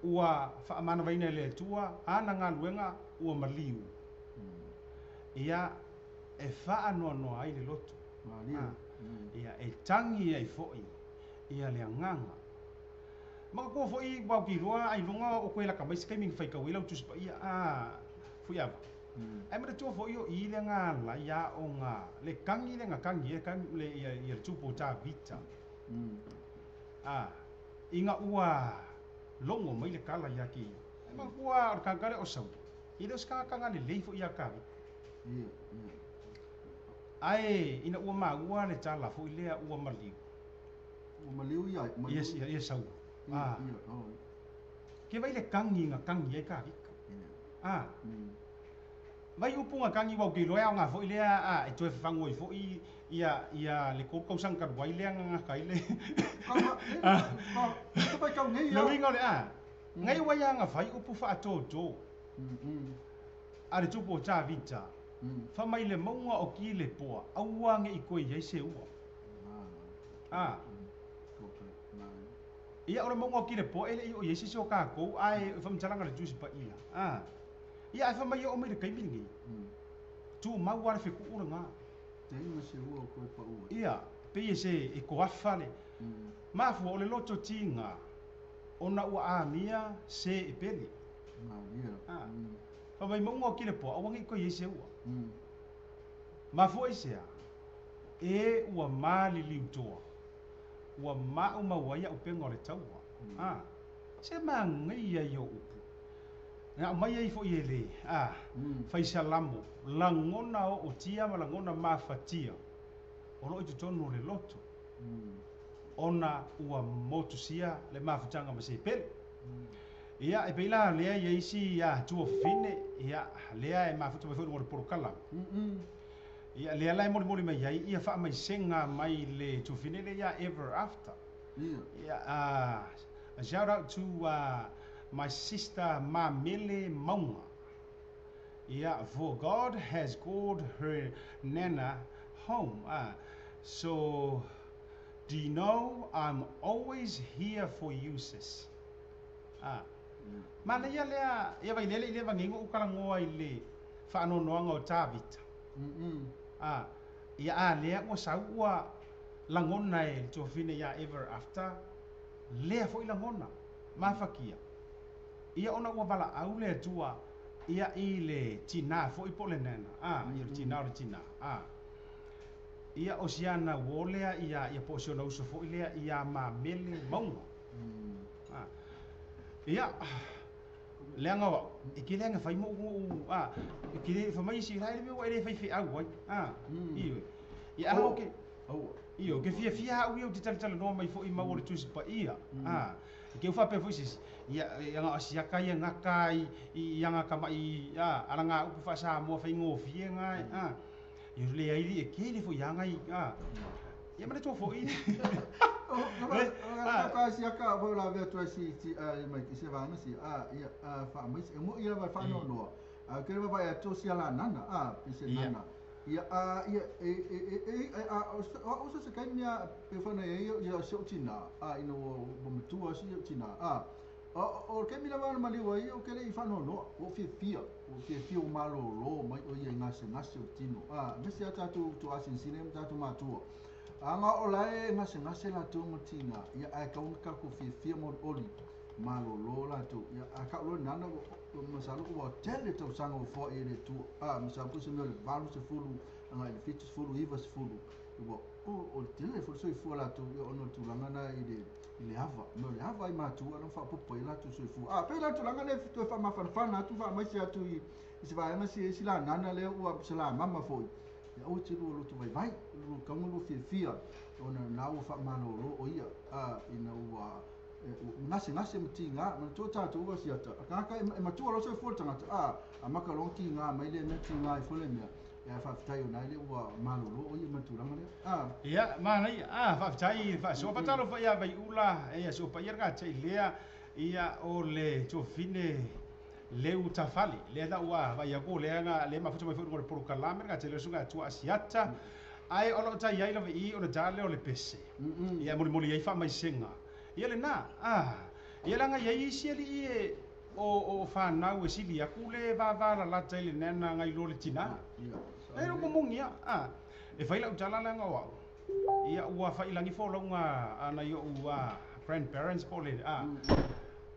S2: ua faamanavaina e le Atua ana galuega ua maliu. Ia e faanoanoa ai le loto. Ia e tagi ai foi ia le agaga. Manatua foi ua ou te iloa ailoga o koe laka mai se taimi na faitau ai lau Tusi Paia a Fuiava. Ae manatua foi o i le ga ala ai aoga le tagi lea na tagi ai le ia le tupu o Tavita. A. Ina ua logo mai le kala ia ke ia. E manatua o le tagata lea o Saula, e le o se tagata lelei foi ia Tavita. Ae ina ua maua le tala foi lea ua maliu.
S3: Ua maliu ia,
S2: maliu. Ia, ia Saula. Ah. Ke vai le kagi na kagi ai Tavita. Ah. Vai upu na kagi wau ke iloa e aoga foi lea a e toe fafagu ai foi ia ia le 3 tausaga talu ai lea na gata ai le Le uiga o le a ngai ua ia na fai upu faatoto a le tupu o Tavita fa mai le mauga o Kilepoa aua ne i koe i ai se ua. A Ia o le mauga o Kilepoa e le i oo i ai se isi o tatou ae o faamatalaga a le Tusi Paia. A Ia ae fai mai e oo mai le taimi lenei, tumau lava le fetuu lena. Ia, pei e se e toafa le mafua o le loto tiga ona ua amia se e pele. A fai mai mauga o Kilepoa aua ne i toe i ai se ua. Mafua i se a? E ua maliliutoa, ua maumau ai auupega o le taua. A se manaia ia o upu. Na aumai ai foi e le, a, Faisalamo, lagona ootia ma lagona mafatia o lo o i totonu o le loto, ona ua motusia le mafutaga ma se pele. Ia, e pei la lea i ai isi, a, tuafafine, ia, lea e mafuta mai foi i luga o le polokalame. Ia, lea la e molimoli mai ai ia faamaisega mai le tuafafine lea ia Ever After. Ia, a, a shout out to, a, my sister Mamele Maunga. Ia, for God has called her nana home. Ah, so, do you know I'm always here for you, sis. Ah, manaia lea, ia vailele i le vagiga o ukalagoa i le faanoanoaga o Tavita. Ah, ia a lea ua sau ua lagona e le tuafafine ia Ever After, lea foi lagona. Mafakia. Ia ona ua valaau le Atua ia i le tinā foi po o le nana, a, ia o le tinā o le tinā, a. Ia o si ana uō lea ia, ia po o si ona uso foi lea ia Mamele Mauga. A. Ia, leaga o au, e tele lava ina fai moʻu, a, e tele, fai mai isi, la e le mea ua e le faifeau ai, a, ioe. Ia a ke, Ioe, ou te fiafia au ia ou te talatalanoa mai foi maua le Tusi Paia. A, i te u faapea foi se isi, ia, ia na o asiaka ia gata i, i ana tamaʻi, a, alaga upu faa-Samoa faigofie na, a. Ia leai li e tele foi aga i, a. Ia manatua foi.
S3: Ka asiaka foi la vea atu ai si si mai i se vaega si a ia faamaise e moʻi lava e faanoanoa a ke lava vaai atu si ala nana a pe se nana. Ia, a, ia, e, e, e, e, e, a, o, o au se kaimi a, pe whana e ia, ia, se o tina, a, ina ua, ua matua si o tina, a, o, o, o kaimi lava ana maliu ai, o kele i whanoa noa, o fiafia, o fiafia o malōlō mai o ia i ngase ngase o tino, a, mese a tātou tu asinsine ma tātou mātua. A ngā o lae ngase ngase lātou ma tina, ia, a e kaunga kako fiafia mo oli, malōlō lātou, ia, a ka ulo nana, ua, masalo ua tele tausaga ua foai e le Atua, a, masalo po se mea o le 80 agai i le 70, 90, ua, o, o le tele foi le soifua latou, ia, ona o le tulaga lena i le, i le ava, mea o le ava ai matua na faaopoopo ai latou soifua. A, pei la le tulaga lea e toe faamafanafana atu, faamaise atu i, i se vaega se isi lanana lea ua salamama foi, ia aua te lua loto vaivai, lua kauga lua fiafia, ona na ua faamalōlō o ia, a, ina ua, gasegase ma tiga, manatua tatou ua siata, a tagata e matua loa soifua le tagata, a, a maka loa tiga mai lea mea, tiga ai foi lea mea, ae faafetai ona ai lea ua malolo o ia ma le tulaga lea, a.
S2: Ia, manaia, a, faafetai i le faasoa. Faatalofa ia Vaiula, ia Sopaia le gatai lea, ia o le tuafafine Leu Tafale, lea na ua vaai atu lea na lea mafuta mai foi i luga o le polokalame le gatai lea o susuga Atua Asiata, ae o lo o tai ai lava i i ona ta lea o le pese, ia e molimoli ai faamaisega. Ia lena, a, ia leaga i ai isi alii e, o, o fanau e sili atu le vavalalata i le nana nai lo le tina. E le moni a, a, e fai lau tala leaga o au, ia ua failagi folauga a nai o'u a, grandparents po o le, a,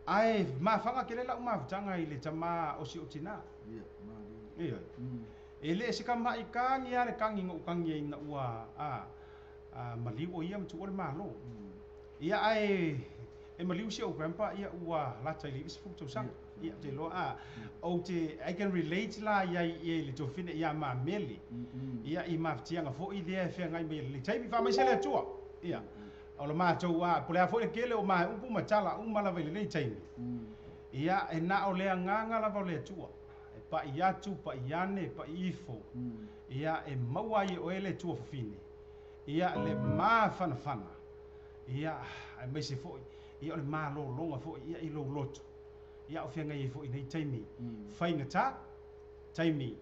S2: ae mafaga tele lau mafutaga i le tama o si o'u tina. Ioe. E le se kamaʻi kagi a le kagi na ou kagi ai ina ua, a, a, maliu o ia ma tuua le Malo. Ia ae E maliu si ou grandpa ia ua lata i le 90 tausaga. Ia te loa a ou te I can relate la ia i le tofine ia ma mele. Ia i mafatiaga foi lea e feagai mai le taimi faamaise le Atua. Ia o le matou a po le a foi le kele o ma upu ma tala uma lava i lenei taimi. Ia e na o le agaga lava o le Atua. E pai atu, pai ane, pai ifo. Ia e maua ai e oe le Atua fafine. Ia le mafanafana. Ia aemaise foi ia o le malologa foi ia i lou loto. Ia o feagai ai foi nei taimi faigata, taimi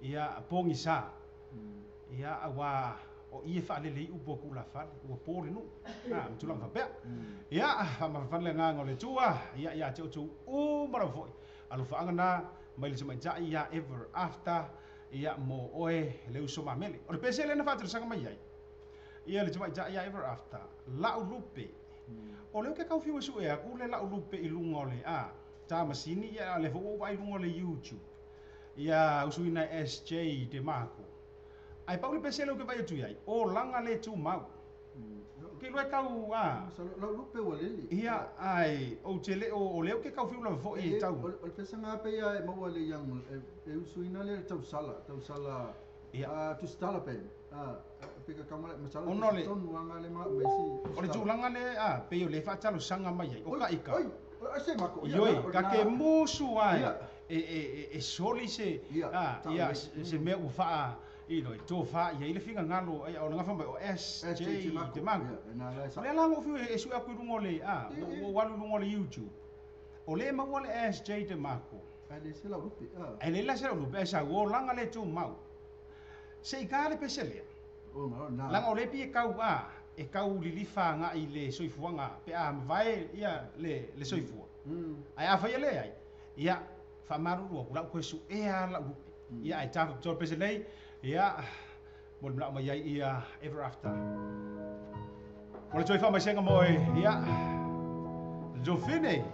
S2: ia pogisa. Ia aua o ia faalele i upu a Kulafale ua po le nuu. A ma tulaga faapea. Ia faamafafana le agaga o le Atua ia ia te outou uma lava foi. Alofaaga na mai le tamaitai ia ever after ia mo oe le uso mamele. O le pese lea na faatalosaga mai ai. Ia le tamaitai ia ever after lau lupe. O leo ke kaufiu e sue aku le lau lupe i lunga o le a ta masini ia le fo ai lunga o le YouTube. Ia usuina SJ de Marco. Ai pau le pese leo ke vai atu ai. O langa le tu mau. Ke lue kau a.
S3: Lau lupe ua lele.
S2: Ia ai o te le o leo ke kaufiu lava foi e tau.
S3: O le pese ngā pe ia e maua le yang e usuina le tausala, tausala.
S2: Ia
S3: tusitala pe. Pe ka kamala masala tonu anga le ma mesi.
S2: O le tulaga le a pe o le faatalosaga mai ai. O ka ika.
S3: Oi, se mako.
S2: Ioi, ka ke musu ai. E soli se a ia se mea ua faa i lo to fa ia ile finga ngalo ai o nga mai o SJ de Mango. O le lango fiu e su aku lungo le a o walu lungo le YouTube. O le maua le SJ de Marco.
S3: Ai le se la lupe.
S2: Ai le la se la lupe sa o langa le tu mau. Se i ka le pese lea.
S3: O na.
S2: Langa o le pi e kau a e kau lilifa nga i le soifuanga pe a mavae ia le soifua. Ai a fai le ai. Ia faamalu lua ku lau koe su e a lau lupe. Ia ai tafa tol pese lei. Ia mo le mlao mai ai ia ever after. Mo le toi faamaisenga mo e ia Jofine.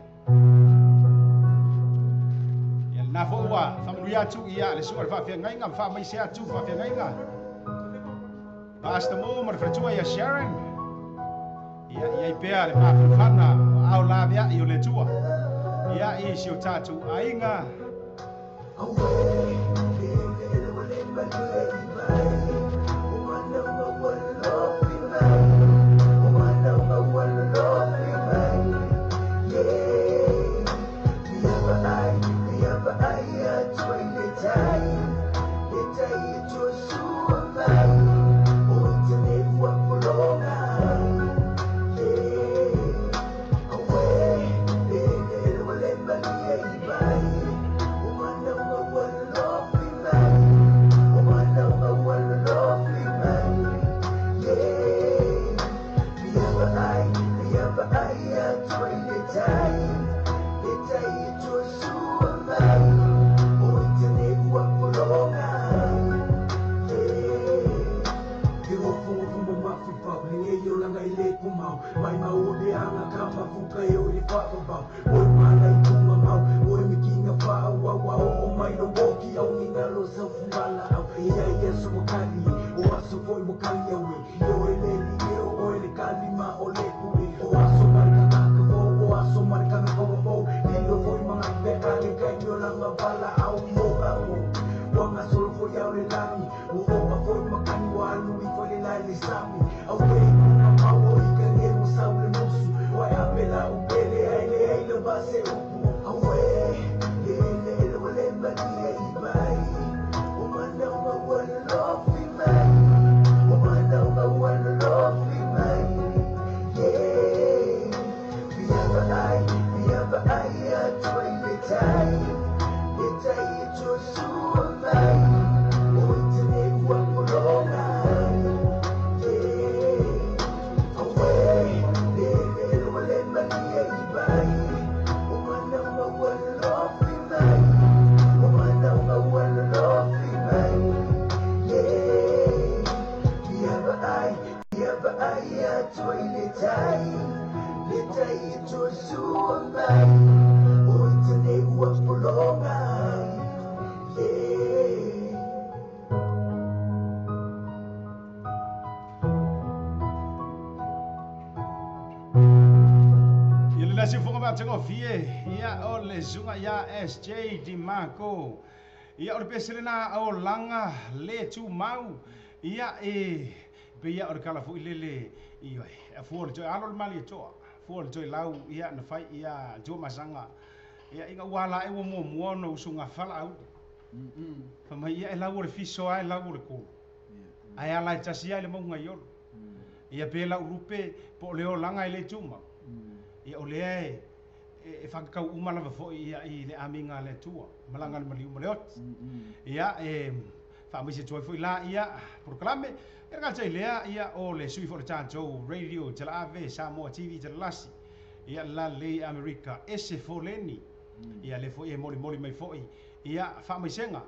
S2: Ia na fo ua faamanuia atu ia le sua le faafeagaiga ma faamaise atu faafeagaiga. Pastor Mo ma le faletua ia Sharon. Ia ia i pea le mafanafana o ao lavea i o le Atua. Ia i si o tatou aiga. Matagofie, ia o le zunga ia SJ Di Marco. Ia o le peselena o langa le tu mau. Ia e pe ia o le kala foi lele ia e fua le toi alo le mali e toa. Fua le toi lau ia na fai ia jo masanga. Ia inga wala e wo mo mo no usunga fala au. Fa mai ia e lau o le fiso ai lau o le kulu. Ai ala e tasi ai le maunga iolo. Ia pe lau lupe po leo langa i le tuma. Ia o lea e whakakau uma lava foi ia i le aminga le tua malanga le maliu ma le oti. Ia e whaamaise tuai foi la ia proklame ia ngā tei lea ia o le sui fo le tātou radio te la ave Samoa TV te lasi ia la le Amerika ese foleni ia le foi e moli moli mai foi ia whaamaisenga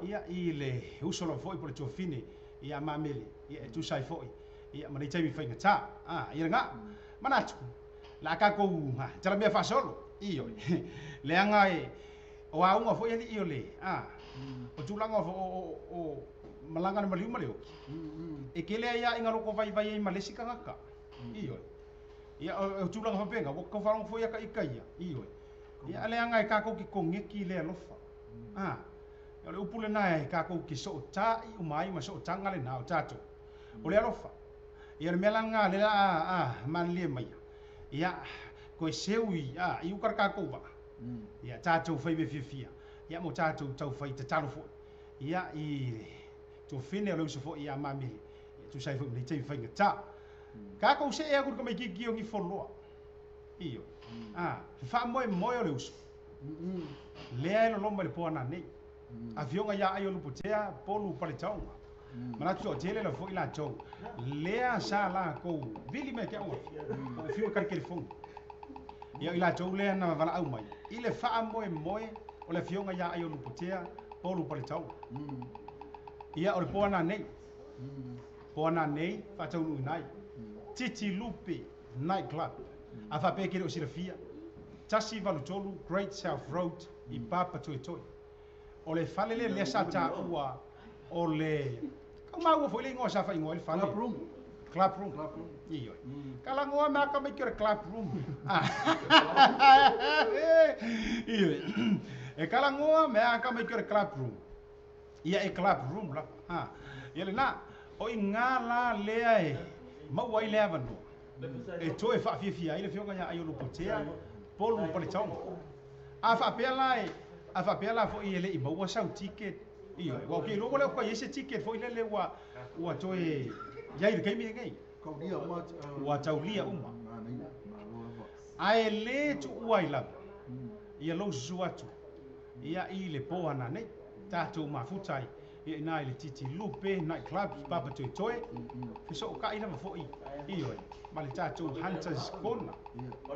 S2: ia i le uso lava foi po le tuafine ia mamele ia e tusai foi ia manei taimi whainga tā ia ngā manatu la ka kou ha tala mea faasolo io leaga e o auga foi ali io le a o tulaga o malaga le maliu ma le oki e kele ai ia inga loko vai vai ai ma le isi tagata io ia o tulaga faapega ua kaufalogo foi ia ka ika ia io ia leaga e kakou ke kogeki le alofa a o le upu lena e kakou ke so'ota'i uma ai ma so'otaga lenā o tatou o le alofa ia le mea laga le a malilie maia ia koe seui a i ukara kākou waa ia tātou whai me fiafia ia mo tātou tau whai tatalo foi ia i tō whine o le uso foi ia mamele ia tū sai foi mei tei whainga tā kākou se ea kura mai kiki o ngi wholoa iyo a wha moe moe o le uso lea e loloma le poana nei a fionga ia ai o luputea polu pale taonga manatu o tele la foi la tau lea sa la kou vili mai ke au o fiu ka telefone ia ila tau lea na vala au mai ile fa moe moe o le fionga ia ai o luputea polu pale tau ia o le poana nei poana nei fa tau nu nai Titi Lupe Night Club a fa pe ke o silafia tasi valu tolu Great South Road i Papa Toetoe o le fale le lea sa ta ua o le kau maua foi le ingoa sa whaingoa le fale.
S3: Club room.
S2: Club room.
S3: Club room.
S2: Iyo. Ka langoa mea ka mai ki o le club room. Iyo. E ka langoa mea ka mai ki o le club room. Ia e club room la. Ia le nā, o i ngā la lea e maua i lea vanua. E toe whaafiafia ai le fionga ia ai o lupotea, polu pale taonga. A whaapea la e, a whaapea la foi e le i maua sau ticket. Iyo, wa ke logo le ko ese ticket foi lele wa wa toe ia i kaimi ngai.
S3: Kaulia uma
S2: wa taulia uma. Ae le tu ua i lava. Ia lo susu atu. Ia i le poana nei. Tātou mafuta ai. Ia ina i le Titi Lupe Night Club Papa Toetoe. Feso o ka i lava foi. Iyo, ma le tātou Hunters Corner.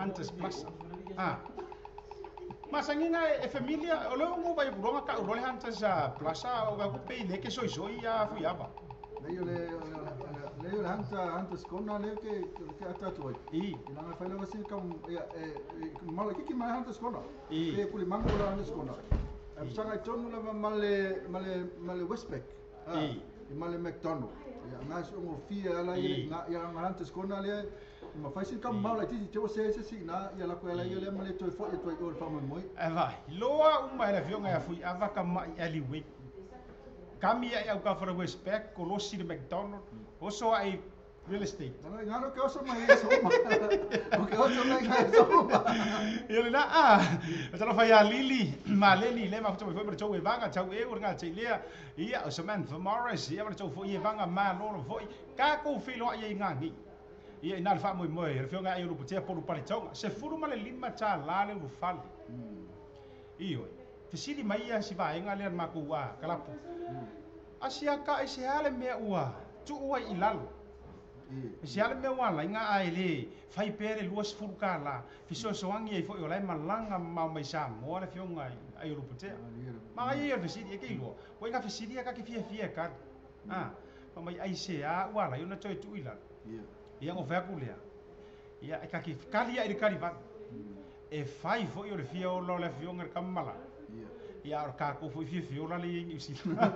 S2: Hunters Plaza. Ah. Masanginga e familia, o leo ngu vai kuronga ka urole Hunters Plaza o ka kupe le ke soi soi a fuiava.
S3: Leo le Hunters Corner leo ke atatu ai.
S2: I.
S3: Ina ngai whaila wasi kam ia e mala kiki mai Hunters Corner.
S2: I.
S3: E kuli mango la Hunters Corner. E sanga tonu la male Westpac.
S2: I.
S3: I male McDonald. Ia ngai so fia ala ia nga Hunters Corner le ma fai ka mau la titi te o se se si na ia la ko la ia le male toi fo ia toi o le fa moi.
S2: E vai loa uma ele fionga ia fui ava ka mai alleyway. Kami ia au ka for Westpac ko losi le McDonald o so ai real estate.
S3: Na ngaro ke oso mai so ma. O ke oso mai ngai so ma.
S2: Ia le na a. Talo fai a Lili, ma Lili le ma foi foi tau e vanga tau e o nga te lea. Ia o Samantha Morris ia ma tau foi e vanga ma lolo foi. Ka ko filo ia i ngangi. Ia ina le wha moi moi, le fionga ai o luputea polu pale taonga. Se furu ma le lima tā la le urufale. Iyo, fesili mai ia si vaenga lea na makou a kalapu. Asia ka e se hale mea ua, tu ua i lalo. Se hale mea ua lainga a ele, whai pere lua sefulu ka la. Fisoasoangi ai foi o lai malanga mau mai sa moa le fionga ai o luputea. Ma ai ia fesili e ke ilua. Ua inga fesili a ka ke fia fia ka. Ma mai ai se a ua lai ona toe tu i lalo. Ia ngo whea kulea. Ia e kaki kali ia i le kali vana. E whai foi o le fia o le fionga le kamala. Ia o kākou foi fia fia o la le ingi usila.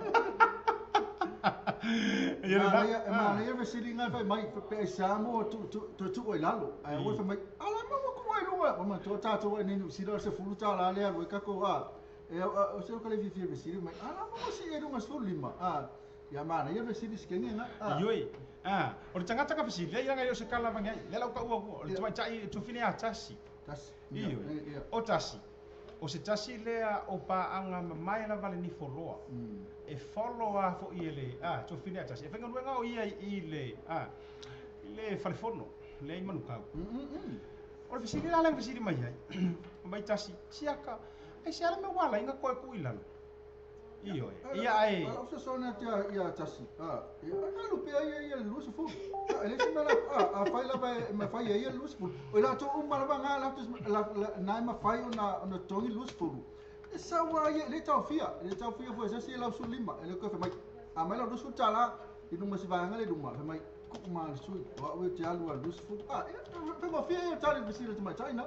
S2: Ia le
S3: na. Ma ia vesili ngai fai mai pe sa mo tu tu tu oi lalo. Ai o fai mai ala mo ko ai lunga. Ma to tātou e ninu sila o se fulu tā la lea roi kako a. E o se o le fifi vesiri mai. Ala mo si e lunga sulu lima. A ia mana ia vesiri skenge nga.
S2: Ioi. A o le tagata ka fesili lea ia o se kala vangi ai. Le lau ka ua o le tamaitai tufine a tasi.
S3: Tasi.
S2: Ioi. O tasi. O se tasi lea o paaga mamae lava le nifoloa. E follow a fo i le a tufine a tasi. E faigaluega o ia i le a i le falefono le i Manukau. O le fesili la le fesili mai ai. Mai tasi siaka. Ai se ala me wala inga koe ku ilalo. Ioe. Ia ai.
S3: Ala o sona tia ia tasi. Ah, ia alu pe ia ia lusu fu. Ele se mala a fai la ma fai ia lusu fu. O la to umma la nga la na ma fai ona ona tongi lusu fu. E sa wa ia le tau fia fu se se la su lima. Ele ko fe mai. A mai la lusu tala i numa se va nga le luma fe mai. Ku ma su wa we te alu lusu fu. Ah, fe ma fia ia tali vesila te mai taina.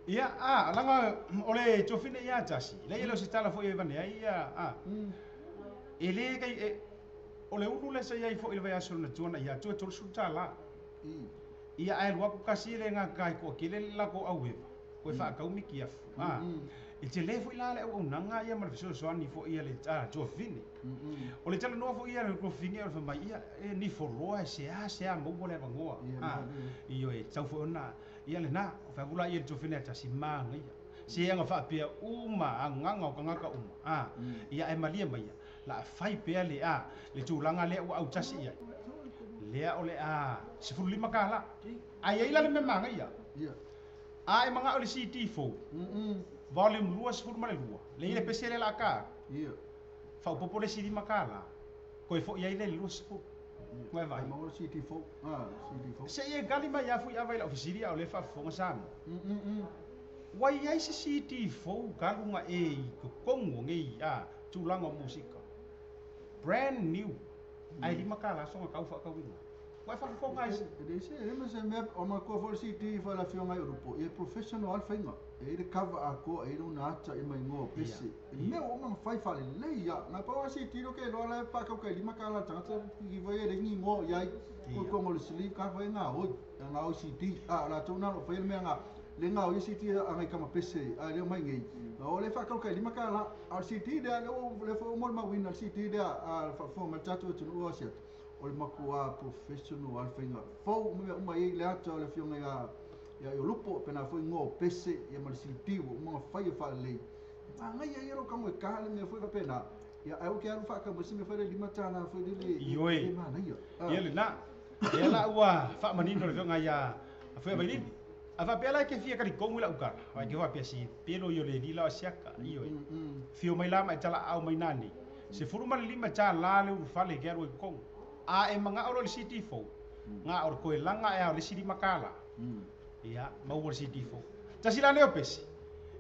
S2: Ia a langa o le tofine ia tasi. Le ia se tala foi e vane ai ia a. E le kai o le ulu le se ia foi le vai aso na tuana ia tu tolu tala. Ia ai lua ku kasi le nga kai ko kele la ko aueva. Ko fa ka umi kia fu. A. E te le foi la le au nanga ia ma le so ni foi ia le a tofine. O le tala no foi ia le ko finge o fa mai ia e ni foloa se a se a mo le bangoa. A. Io e tau foi ona ia le na o fa kula ia tofine tasi manga ia se anga fa pia uma anganga o kangaka uma a ia e malia mai la fai pea le a le tulanga le o au tasi ia le o le a se fulu lima kala ai ai la le manga ia a e manga o le CD4 volume 2 se fulu male 2 le ile pese le la ka
S3: ia
S2: fa o popo le CD makala ko e fo ia ile 2 se fulu Ngai vai.
S3: Ma o CD4. Ah, CD4.
S2: Se ia gali mai afu ia vai la ofisiri au le fa fonga sam. Wai ai se CD4 kalunga e ko kongo ngi a tulanga musika. Brand new. Ai lima kala songa kau fa kau inga. Wai fa fonga ai.
S3: E se e me se me o ma ko for CD4 la fionga Europo. E professional fainga. E le cover a ko e no nata e mai ngo pese. Me o ma fai fa le ia. Na pa o CD lo ke lo la pa ka ka lima kala tata ki vai le ngi ngo ia ko ko ngo le sleep ka vai nga o nga o CD a la tona lo fai me nga le nga o CD a ngai kama pese a le mai ngi. O le fa ka ka lima kala a CD de le o le fo mo ma win CD de a fa fo ma tatu tu o set. O le makua professional al fainga. Fo me uma i le ata le fionga ia ia o lupo pena foi ngo pese ia ma CD o ma fai fa le. A ngai ia ro ka mo ka le me foi fa pena. Ia au ke alu fa ka mo si me foi le lima tala foi le
S2: Ioi.
S3: Mana ia.
S2: Ia le na. Ia la ua fa manino le fionga ia foi vai ni. A fa pela ke fia ka di kongu la ukara. Vai ke fa pia si pelo io le lila siaka ioi. Fio mai la mai tala au mai nani. Se furu ma le lima tala le u fale ke aru e kongu. A e manga o le CD4. Nga o ko langa e o le CD makala. Ia mau o le CD4. Tasi la leo pesi.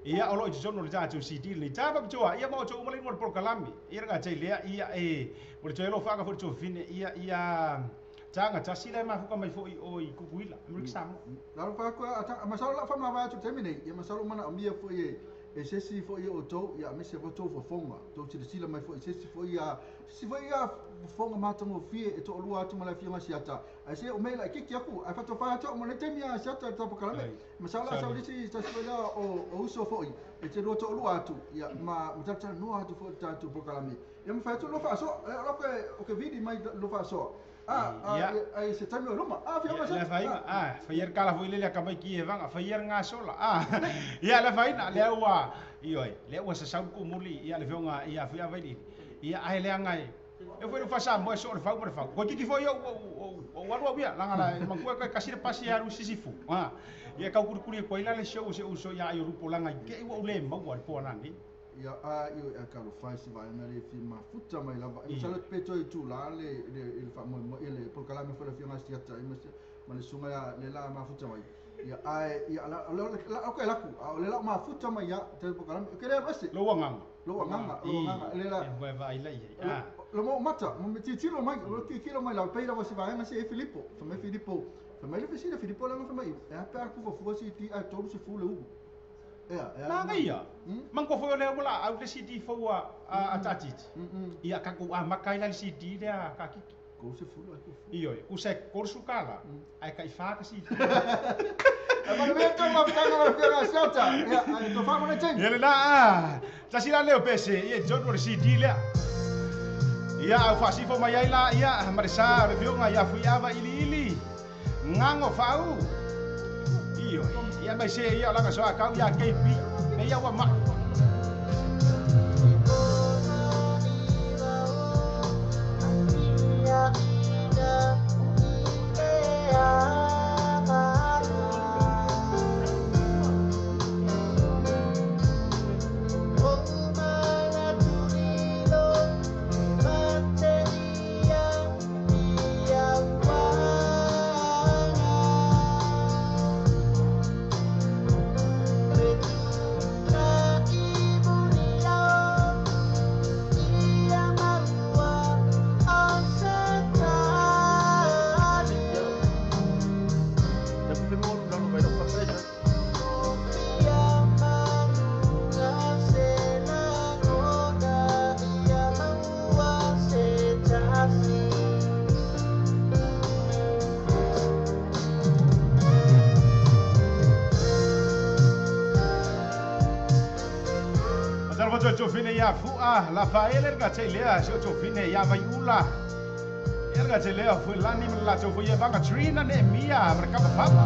S2: Ia o lo jono le tatu CD le tapa pjoa ia mo to umale mo prokalami. Ia nga tei lea ia e o le telo fa ka fo to fine ia ia tanga tasi la ma fuka mai fo i o i kukuila. Amerika Samoa.
S3: La fa ko ata masalo la fa ma va tu terminate. Ia masalo mana amia fo ie e se si fo ia o to ia me se fo to fo fonga. To ti sila mai fo e se si fo ia si fo ia fonga ma to fie e to lua tu mala fionga siata. A se o me la ki ki aku a fa to fa to mo le temia siata to prokalame. Masalo sa le si ta si la o o so fo i e te lua to lua tu ia ma ta no atu fo ta tu prokalame. Ia ma fa to lo fa so lo ke o ke vidi mai lo fa so. Ah, ai se taimi o luma. Ah, fia
S2: Le faina. Ah, faier kala foi le ka mai ki e vanga, faier nga sola. Ah. Ia le faina le ua. Ioi, le ua sa sau ku muli ia le fionga ia fia vai ni. Ia ai le ngai. E foi no fasa mo so le fau mo le fau. Ko kiki foi o o alu ia langa la mangua ka kasira pasi aru sisifu. Ah. Ia kau kuri ko ila le show se uso ia ai rupo langa ke ua ule mau al po nani.
S3: Ia a io a ka lo fai si vai na le fi ma futa mai lava. E sala peto i tu la le le fa mo le por kala me foi la fionga siata e ma le sunga le la ma futa mai. Ia ai ia la la o ke la ku le la ma futa mai ia te por kala ke le ese.
S2: Lo wanganga.
S3: Lo wanganga, lo wanganga le la.
S2: E vai vai la ia.
S3: Lo mo mata, mo me titilo mai, lo titilo mai la peira si vai ma se Filippo. Fa me Filippo. Fa mai le fesina Filippo la ma fa mai. E a pe ku fo si ti a tolu si fu le u.
S2: Nā ia. Mango foi le mola au le CD fo a tatiti. Ia ka ku a makai la CD le a ka kiki.
S3: Ko se fu la ku fu.
S2: Io ku se korsu kala. Ai ka ifa ka CD.
S3: Manuia tau mafutaga lau Afioga Asiata. Ia, ae tofa mo le taimi.
S2: Ia lena, tasi la lea o pese, ia i totonu o le CD lea. Ia, au faasifo mai ai la, ia, ma le sa o le Afioga ia Fuiava Iliili, Gago Faau. Ioe, ia mai se ia o lana soa kau ia KB, me ia ua mai. Tofine ia fua la faele ga te lea so tofine ia vai ula ia ga te lea fu lani la to fu ia vanga trina ne mia ma ka papa.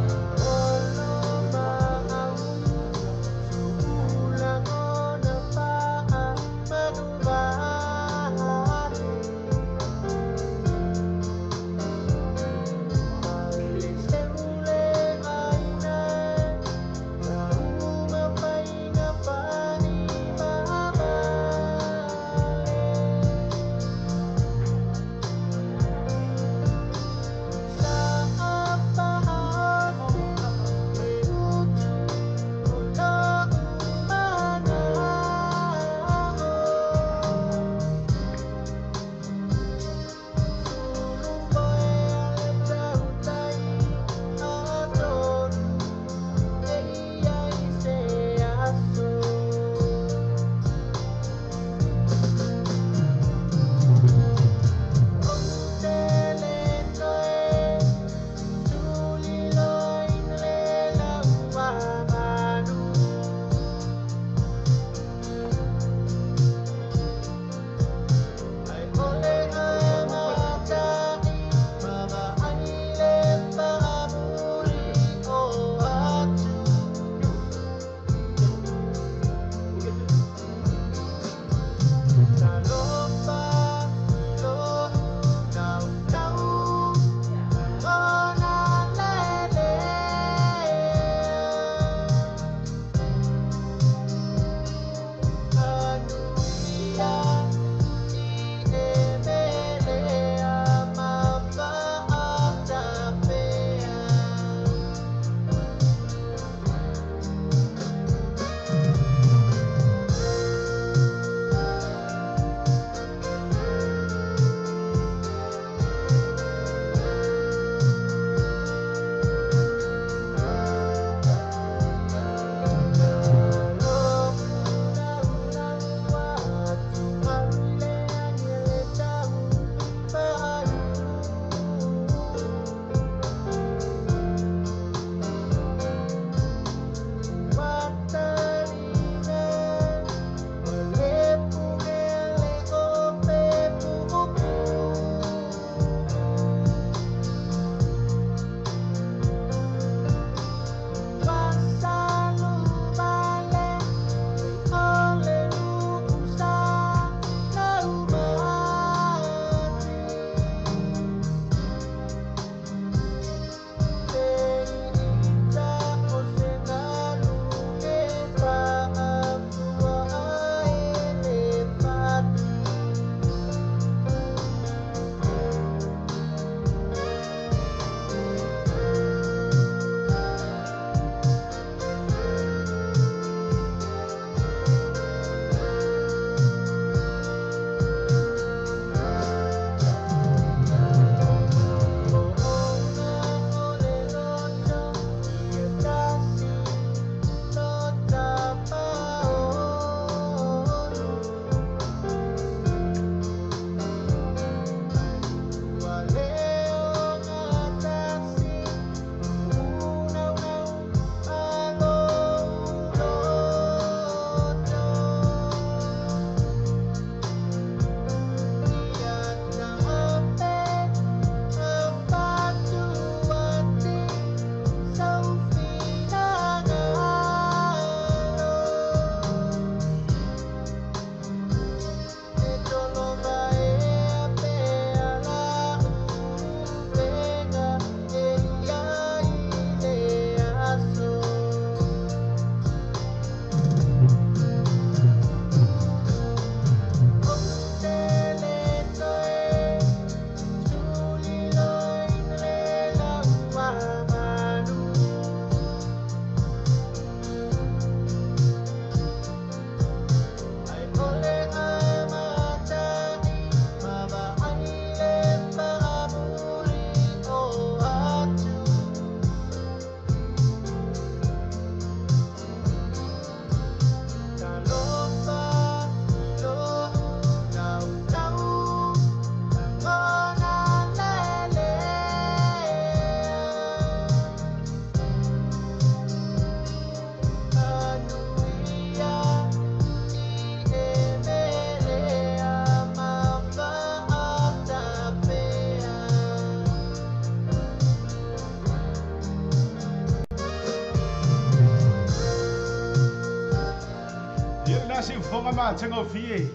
S2: Ia si ufonga ma tengo fie.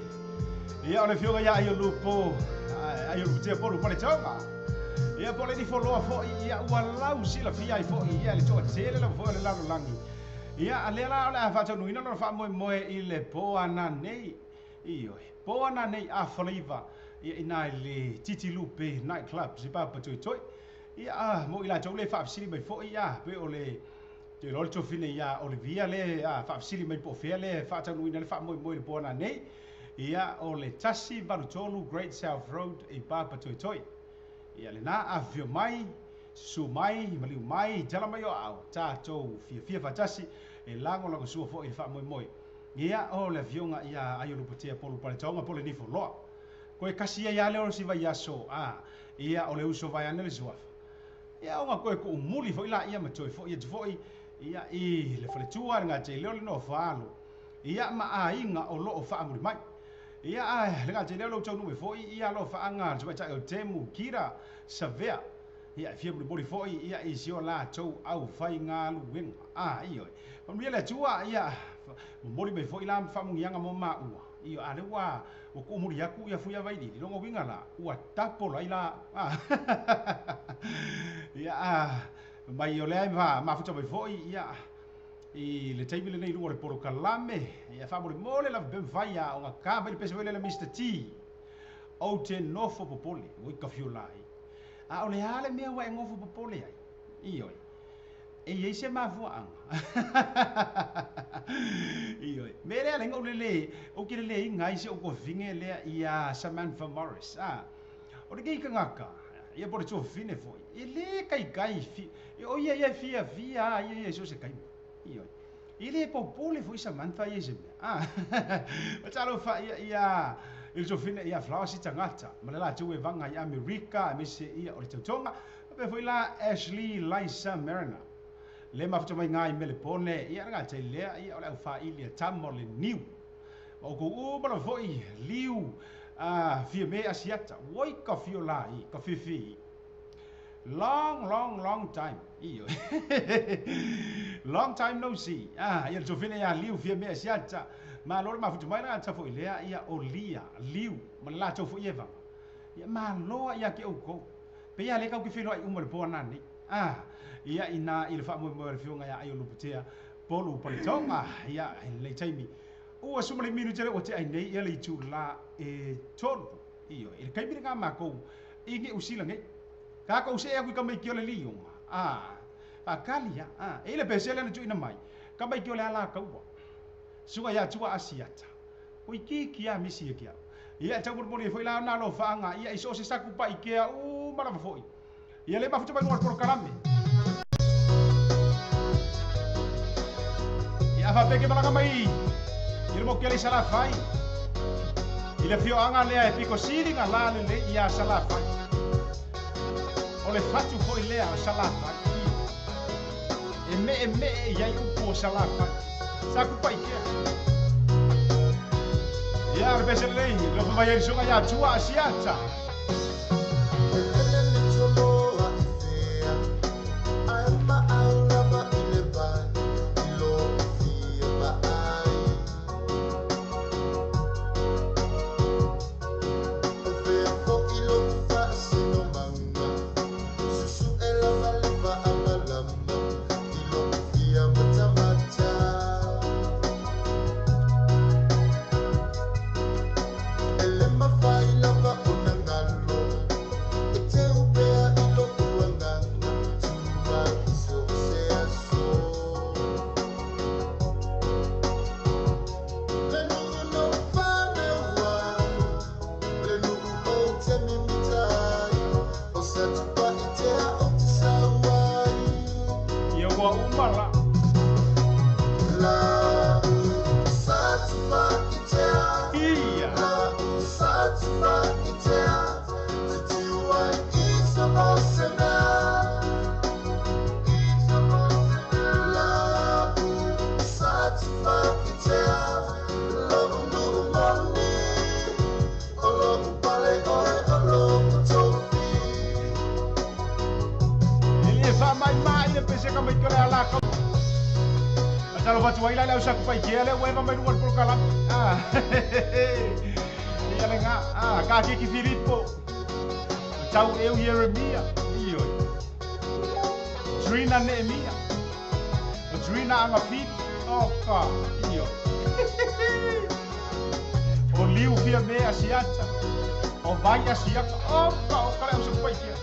S2: Ia o le fioga ia ai o lupo. Ai o lupo tia polu pale tonga. Ia po le ni foloa fo ia ua lau sila fia ai fo ia le toa tele la fo le lalo langi. Ia a lea o le afa nuina no fa moe moe i le po ana nei. Io po ana nei a foliva. Ia ina le Titi Lupe night club si papa toi toi. Ia mo ila tau le fa sili mai fo ia pe o le te lol to fine ia Olivia le a fa sili mai po fea le fa tau nuina le fa moe moe le po ana nei. Ia o le tasi valutolu Great South Road i papa toi toi. Ia le na a fio mai, su mai, maliu mai, tala mai o au, tātou fia fia fatasi, e lango lango sua fo i le wha moi moi. Ia o le fionga ia ai o lupatea polu pale taonga pole nifo loa. Koe kasi ia le o si vai aso, a, ia o le uso vai ane le suafa. Ia o ngā koe ko umuli fo ila ia matoi fo ia fo ia i le faletua le ngā te leo le no whaalo. Ia ma a inga o loo wha amuri mai. Ia a le ngā te leo lo tau nui fo ia lo wha anga le tai o temu kira savea. Ia fia muri muri fo ia i sio la tau au whai ngā luenga. A iyo. Pamria le tua ia muri mai fo ila wha mungi anga mo maua. Iyo a le wā o ku muri aku ia fuia vai di longo winga la ua tapo la ila. Ia a mai o le ma mafuta mai fo ia i le taimi lenei lua le polo kalame ia fa mole mole la ben vai o ngā ka mai le pese le Mr T o te nofo popole o i ka fiolai a o le ale mea wa e ngofo popole ai io e i se mafua anga io me le le ngau le o ke le ngai se o ko vinge le ia Samantha Morris a o le ke ngaka ia por tso fine foi e le kai kai fi o ia ia fia fia ia ia so se kai io ile popole foi Samantha ia se ah o talo fa ia ia il so fine ia flower si tangata malela tu e vanga ia America me se ia o le tonga pe foi la Ashley Liza Mariner le mafuta mai ngai mele pone ia nga te lea ia o le fa ile tamo le niu o ko u bala foi liu a fia me asiata woi ka fiola i ka fifi long long long time io long time no see ah ia to fine ia liu fia me asiata ma lo mafuta mai nga ta foi lea ia o lia liu ma la to foi eva ia ma lo ia ke o ko pe ia le ka ke filo ai uma le po nani ah ia ina i le fa mo mo le fionga ia ai o luputea polu pale tonga ia le taimi ua suma le minu tele o te ai nei ia le itu la e tolu io e kai mi nga ma ko i nge usila nge ka ko se aku ka mai ki o le lionga ah pa kalia ah e le pese le tu ina mai ka mai ki o le ala ka ua suga ia tua asiata o iki ki a misi ki a ia tau mo le foi la na lo faanga ia iso se saku pa ikea u mala foi ia le mafuta mai ngol kalame ia fa peke malaga mai ia mo kele sala fai ile fio anga lea e piko sili nga la le ia sala fai o le fatu foi lea o sala fai e me ia u po sala fai saku pa ikea ia le pese le lo fa mai sunga ia tua asiata. ka ke Filipo tau eu Jeremia io Drina Nehemia Drina Angafili o ka io o liu fia me asiata o vai asiata o ka o ka le usu pai kia.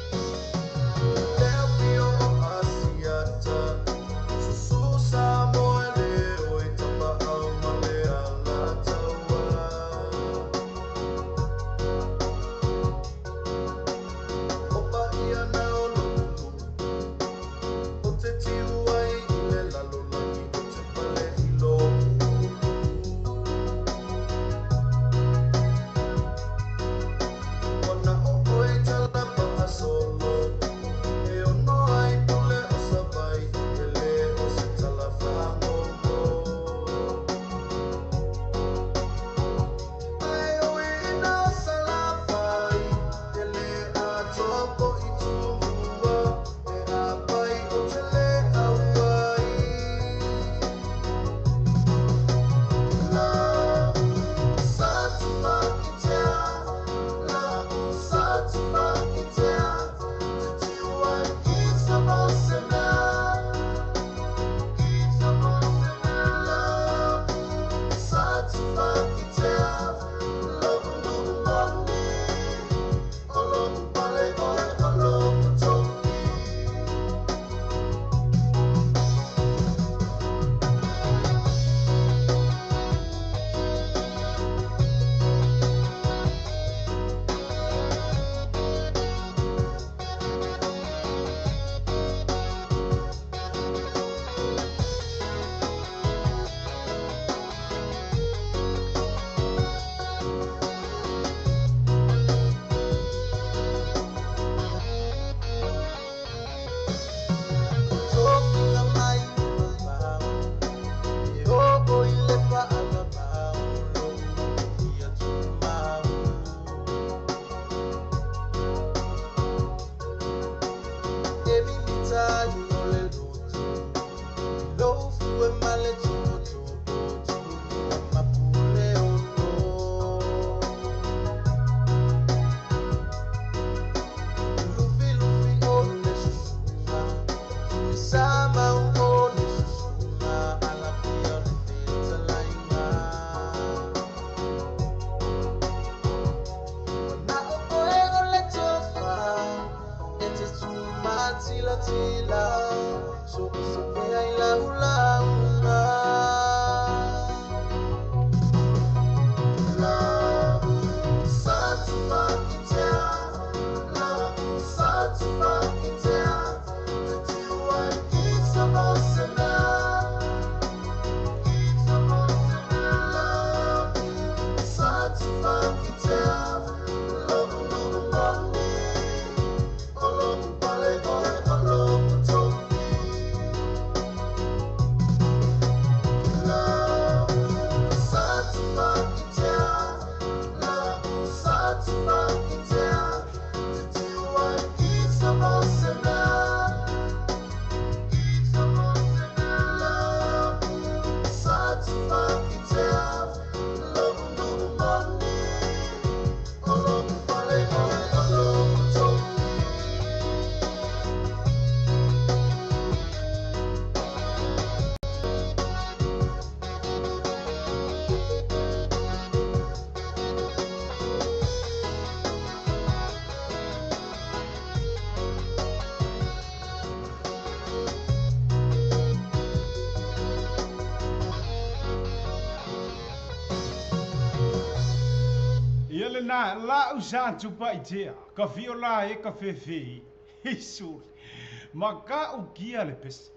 S2: Na la usa tupa itea ka fiola e ka fefe isu maka ukia le pes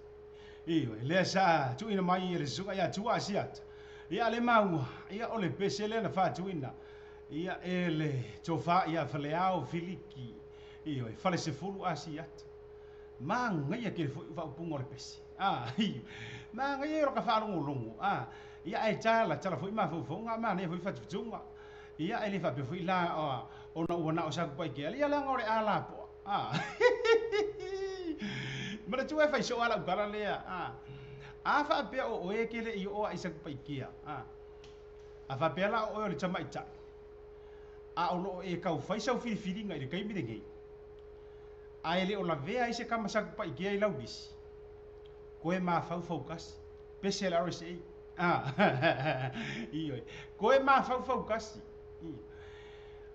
S2: e le sa tu ina mai le suka ya tu asiat ia le mau ia o le pes le na fa tu ina ia ele tofa ia faleao filiki e fale se fulu asiat manga ia ke fa upungo le pes ah manga ia ro ka fa lungu lungu ah ia e tala tala foi ma fu nga ma ne foi fa tunga ia ele fa pe foi la o na o na o sa pai ke ia la ngore ala po ah mara tu e fai so ala ukala le ah a fa pe o e ke le i o ai sa pai ke ah a fa pe la o le chama ita A o loo e kau whai sau filifiliga i le kaimi lenei. Ae le o lavea ai se kama Sakupaikea i lau lisi. Koe mafaufau kasi. Pese le RSA. Ioe. Koe mafaufau kasi.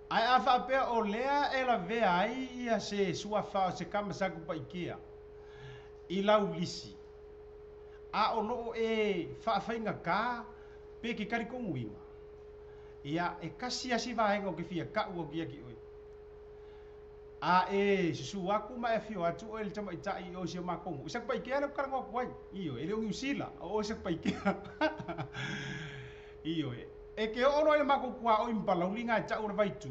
S2: Ae a faapea o lea e lavea ai ia se suafa o se kama Sakupaikea i lau lisi. A o loo e faafaigata pe ke talitonuina. Ia e kasi asi vaega o ke fia kau o kia ki oe. A e susu aku ma e fio atu oe le tamaitai o si o makou. I Sakupaikea le ukalaga aku ai. Ioe, e le o Niu Sila, o oe Sakupaikea. Ioe, e ke oo loa i le makou kuaoi ma Palauli ga e tau o le vaitu.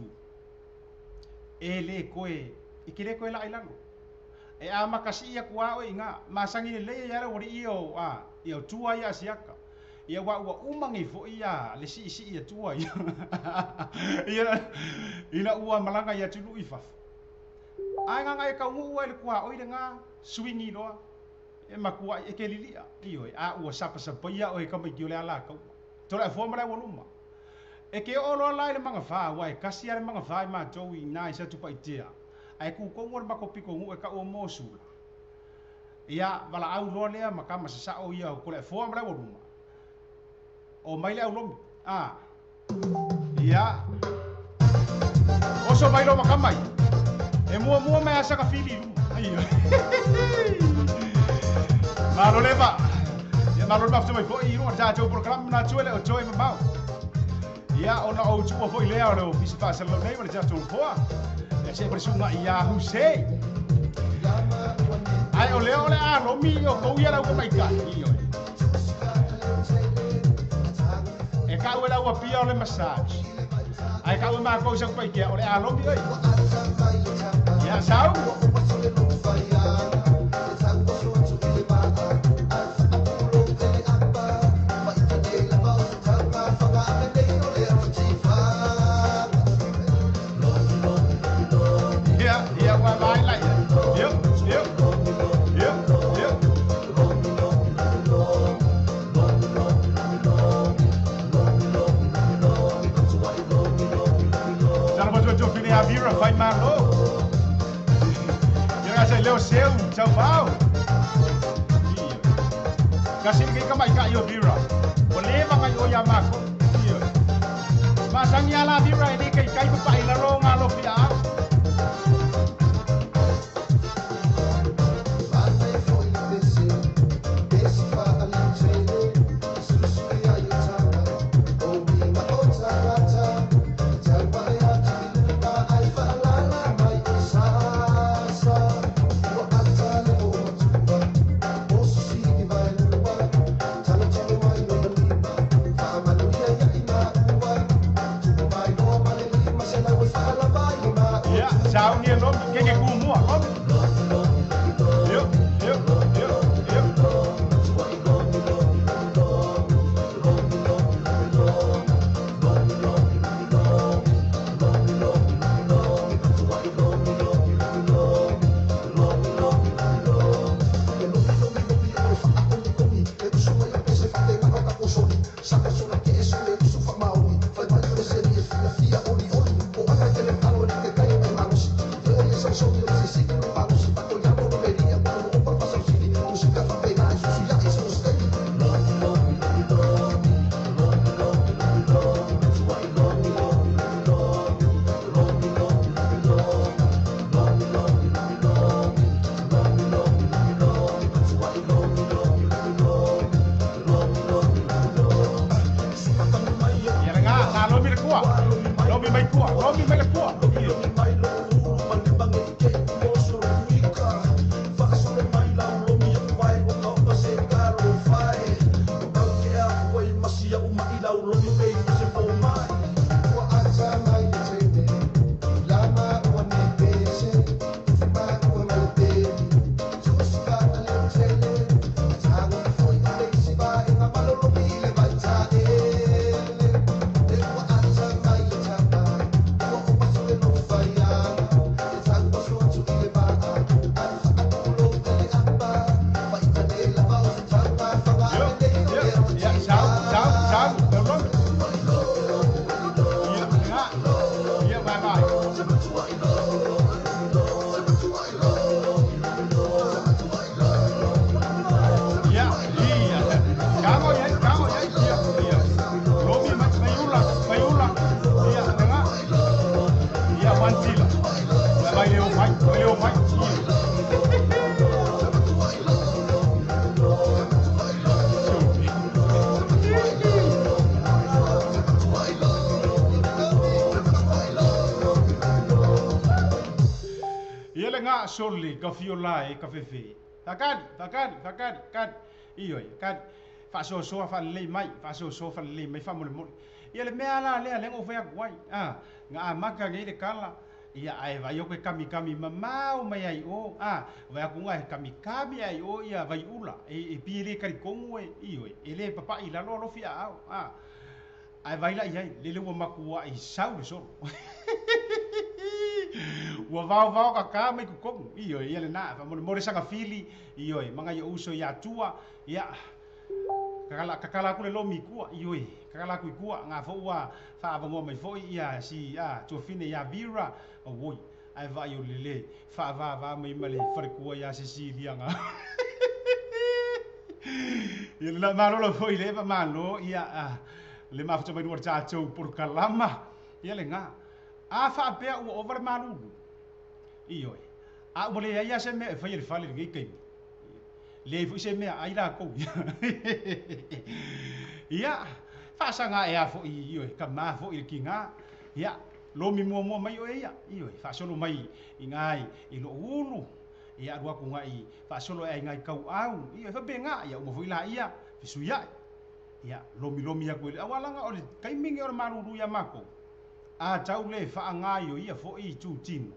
S2: E le koe, e ke le koe laa i lalo. E a makasii aku a oe i ga, masagi lelei ai a le ualii o a, ia o tua ia asiaka. Ia ua ua uma nei foi ia le siisii atua ia. Ia ina ua malaga i atunuu i fafo. Ae gaga e kauguu ai le kuaoi lena suigi loa e makuai e ke lilia. Ioe, a ua sapasapaia oe kamaiti o le alataua. Toleafoa ma le aualuma. E ke oo loa la i le magafā, aua e kasi lava le magafā i matou i ina i Satupaitea. Ae kukouga o le matou pitonuu e tau o Mosula. Ia, valaau loa lea ma tama sasao ia o Toleafoa ma le aualuma. O mai le aulomi. A. Ia. Oso mai loa ma tama ia. E muamua mai lava saga fili i luma. Ioe. Malo le va. Ia malo le mafuta mai foi i luga o le tatou polokalame manatu e le o toe mamao. Ia ona ou tuua foi lea o le ofisa faasalalau nei ma le tatou nofoa. Ia se ma le susuga ia Hussein. Ae o lea o le a lomi o tou ia lau tamaitai. Ioe. E kau e lau apia o le massage. Ae kau e makou i Sakupaikea o le a lomi oi. Ia sau. Ia, ia ua mai lai. Ia, ia, ia, ia. Tala mo tu fili a vira fai malo. Ia ga sai leo seu, tau vau. Ia. Kasi ke ka mai ka io vira. O le ma ngai o ia mako. Ia. Masangi ala vira e ni kai kai pa i la ronga lo fia. Ia, sauni e lomi, ke ke kumua, lomi. Ia, ia, ia, ia. Ia le ngā, ngā lomi le kua. Lomi mai kua, lomi mai le kua. Ia. Ia, ia, ia, sau, sau, sau, tau lomi. Faasole ka fiola e ka fefe. Fakali, fakali, fakali, kali. Ioe, kali. Faasoasoa faalelei mai, faasoasoa faalelei mai faamolemole. Ia le mea la lea lea ua fai atu ai. Ga amata nei le kala. Ia ae vai o ke kamikami mamao mai ai o. Vai aku ga e kamikami ai o ia vaiula. E pie le kalikongu e ioe. E le papa'i lalo alofi aao. Ae vai la iai, lele ua makua'i sau le solo. Ua vaovao kakā mai totonu. Ioe, ia lenā, faamolemole sagafili, ioe, maga i ou uso iā Tua, ia, kakala, kakala aku le lomi i tua, ioe, kakala aku i tua, gā foi ua faaavanoa mai foi ia si, tuafine iā Vera, auoi, ae vaai o le lē faavavā mai ma le falekua iā Cecilia gā. Ia lenā, malolo foi le eva malo, ia, le mafuta mai lua o le tatou polokalama, ia lenā. A faapea ua ova le malulu. Ioe. A ua leai lava se mea e faia i le fale i lenei taimi. Leai foi se mea ai latou. Ia, faasaga ae lava foi, ioe, tama foi i le tiga. Ia, lomi muamua mai oe ia, ioe, faasolo mai i ina i lou ulu. Ia, alu atu agai, faasolo ae i ina i Tauau. Ioe, faapena, ia uma foi laia, fesuiai. Ia, lomilomi atu i le aualaga o le taimi lenei o le malulu iā matou. A tau le faagaioia foi i itutino.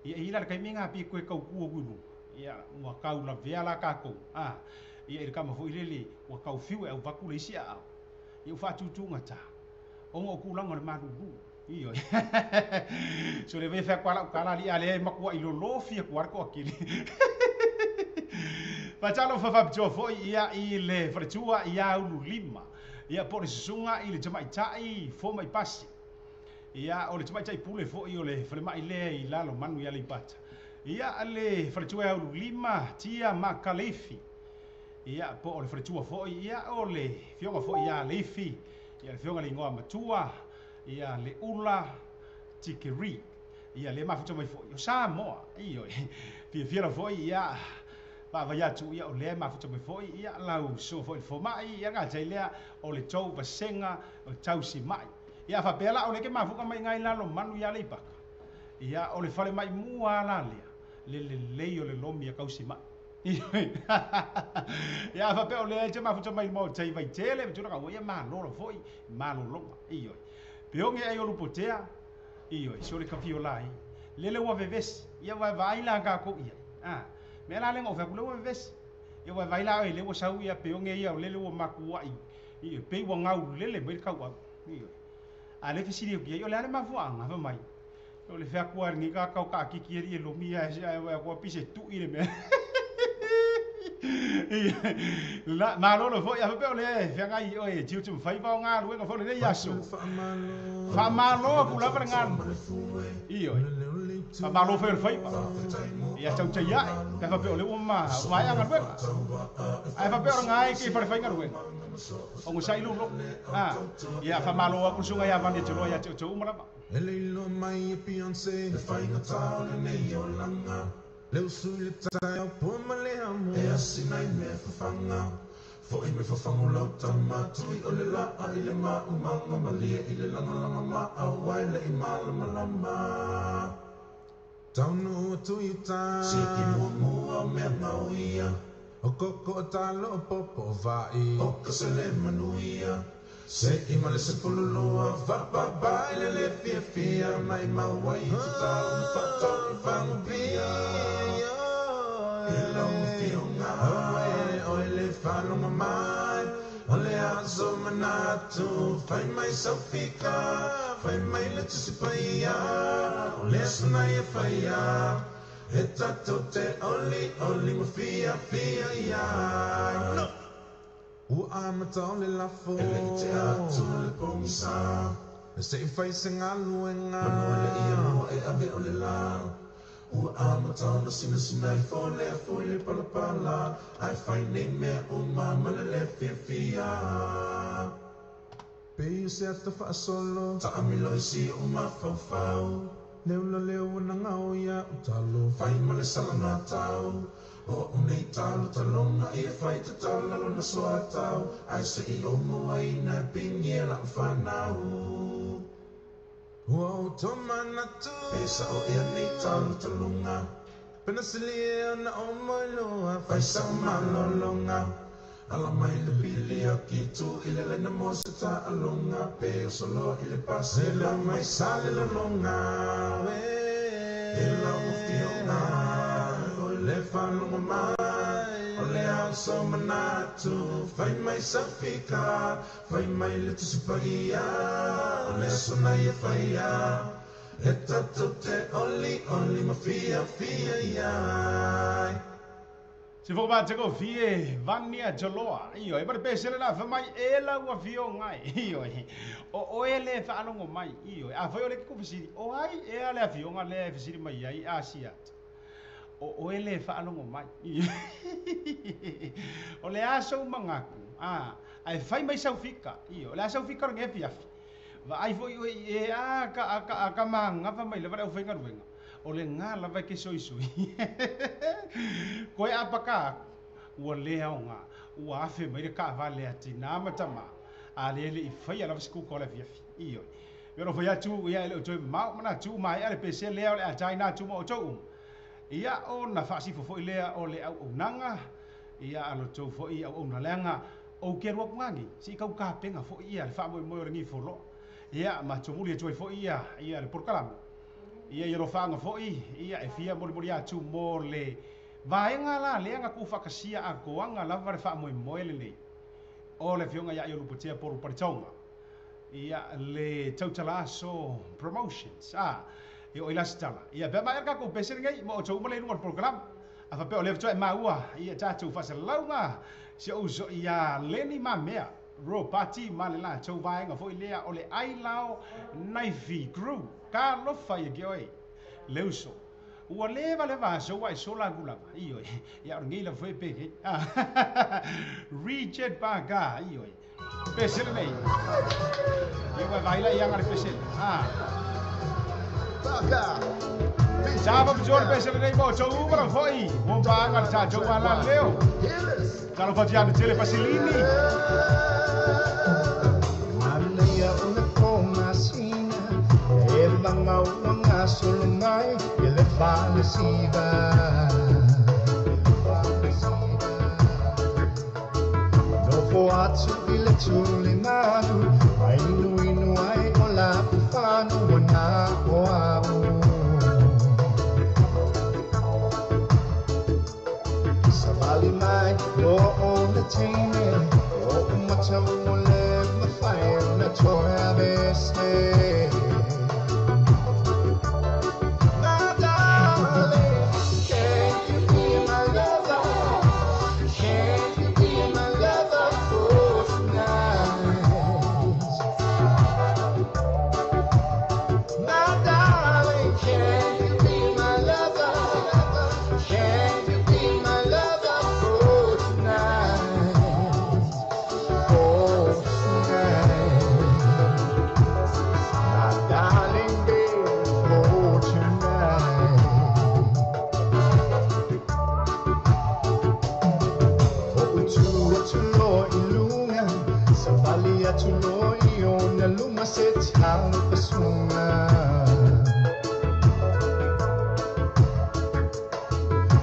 S2: Ia, e i ai la le taimi lena pei toe tau tu atu i luga. Ia, ua tau lavea la tatou. A, ia, i le tama foi lele, ua tau fiu e auvatu le isi aao. Ia, ua faatutugata, ona o tulaga o le malulu. Ioe. So le vai fai atu lava lau tala alii a lea e matuai lolofi atu lava le toatele. Faatalofa faapitoa foi ia i le faletua ia Ululima. Ia po o le susuga i le tamaitai fomai pasi. Ia o le tamaitai pule foi o le falemai lea i Lalomanu i Aleipata. Ia le faletua ia Ululima Tia Makaleifi. Ia po o le faletua foi ia o le afioga foi ia Leifi. Ia le afioga le igoa matua ia Leula Tikeri. Ia lea mafuta mai foi o Samoa. Ioe. Fiafia lava foi ia vaavai atu ia o lea mafuta mai foi ia lau susuga foi i le fomai ia gata ai lea o le tou vasega o tausi mai. Ia faapea la o lea ke mafuta mai ngai Lalomanu ia Aleipata. Ia o le fale mai mua la lea le lelei o le lomi a tausi mai. Ia faapea o lea e te mafuta mai mo tai Vaitele ma tulaga ua ia malo lava foi malologa. Ioe. Peoge ai o Lupotea. Ioe, so le kafiola ai. Lele ua vevesi, ia vaevaai la tatou i ai. A, mea la lea na ou fai atu, lea ua vevesi. Ia vaevaai la oe, lea ua sau ia peoge ia, o lele ua matuai, ioe, pei ua gaulele mai le tauau. Ioe. A lea e fesili atu i ai, o le a le mafuaaga? Fai mai, o le fai atu lava i lenei tagata o taakiki alii e lomi ae, ae vaai atu lava pei se tui le mea. La, malolo foi, a faapea o lea e feagai oe e tiute ma faiva o galuega foi o lenei aso. Faamalo atu lava le galulue. Ioe. Faamalo foi o le faiva. Ia tautai ae, pe a faapea o lea ua maea galuega. Ae faapea o lena e ke i fale faigaluega. Ogasai lou loto. Ia faamalo atu le susuga ia Vane Toloa ia te outou uma lava.
S5: E le iloa mai e Beyonce le faigata o lenei olaga. Le usu i le taeao po ma le amo. E asina i mea fafaga. Foi mai fafaga o lau tama. Tui o le laa i le maumaga. Malie i le lagalaga ma auai le i malamalama. Taunuu atu i uta. Siaki muamua o mea gauia. O koko o talo o popo o vai. O ka sele manuia. Se i ma le 12 faapapa i le le fiafia maimau ai i tatau na faatau i fagupia. I lau afioga oe le faalogo mai o le aso manatu fai mai sau fika fai mai le Tusi Paia o le aso na ia faia e tatou te olioli ma fiafia ai. No! Ua amata o le lafo. E le i tea atu le pogisa. Se i fai se galuega. Manu e le i amoa e ave o le la. Ua amata ona sinasina ifo le afu i le palapala. Ae fai nei mea uma ma le le fiafia. Pei o se ata faasolo. Taamilo i si ou mafaufau. Le ula lea ua nagao ia ou talo. Fai ma le salana tau. O au nei talo taloga ia fai tatala lona soatau. Ae se i ou moaina e pigia lau fanau. Ua ou tomanatu. Pe sao ea nei talo taloga. Penasilia na o moiloa Faisa malolonga Ala mai le pili o kitu Ile lena mo se ta alonga Pe o solo ile pase la mai sale la longa E la ufionga O le falonga mai O le au so manatu Fai mai safika Fai mai le tusipaia O le sona ia faia E tatou te oli oli ma fia fia iai.
S2: Se vou bater com fie, vania joloa. Io, e para pesele na fa mai ela ua fio ngai. Io, o ele fa alongo mai. Io, a foi ole ku fisiri. O ai e ale afio nga le fisiri mai ai asia. O ele fa alongo mai. O le aso mangaku. Ah, ai fai mai sau fika. Io, le aso fika nge fia. Va ai foi e a ka manga fa mai le va o fai ngaruenga. O le ngā lava ke soi soi. Koe apaka ua lea o ngā, ua afe mai le ka vale ati nā matama. A le le i whai ala wasiku ko le fiafi. Iyo. Mero whai atu ia ele o toi mau mana tu mai ale pese lea o le atai nā tu mo o tau. Ia o na whaasifo fo i lea o le au au nanga. Ia alo tau fo i au au na leanga. O ke rua kungangi. Si kau ka penga fo ia le wha moi moi o le ngi fo Ia ma tumuli e toi fo ia ia le porkalama. Ia ia rofanga foi ia e fia mori mori atu mo le vaenga la leanga ku whakasia a koanga lava le wha moi moi le nei. O le fionga ia luputea poru paritonga. Ia le Tautalaso Promotions. Ah, ia o ila sitala. Ia pea mai ka ko pese ngai mo o tau male lunga program. A fa pe o le ftoa e maua ia tātou whasalauga si o uso ia Leni Mamea. Ro pati ma le la tau vaenga foi lea o le Ailao Naifi Crew. Ka lofa ia ke oe leuso. Ua leva leva so wai sola gulava. Io ia o ngi la foi pe ke. Richard Baga io. Pesele nei. Ia wa vaila ia ngare pesele. Ah.
S4: Baga.
S2: Sava pjor pesele nei mo tau umara foi. Mo banga ta tau ala leo. Talo fatiana tele fasilini.
S6: Manaia una komasina e manga uanga sulumai ele falesiva. No fo atu ile tuli manu ai inu inu ai ola ufanu wana o au. Savali mai lo o le teine o umata o le mafai na toa beste. My darling, can you be my lover? Can you be my lover for tonight? My darling, can you be my lover? Can you be my lover for tonight? For tonight. My darling baby, for tonight. Tulo ilunga sa balia tulo iyo na lumasit ang pasunga.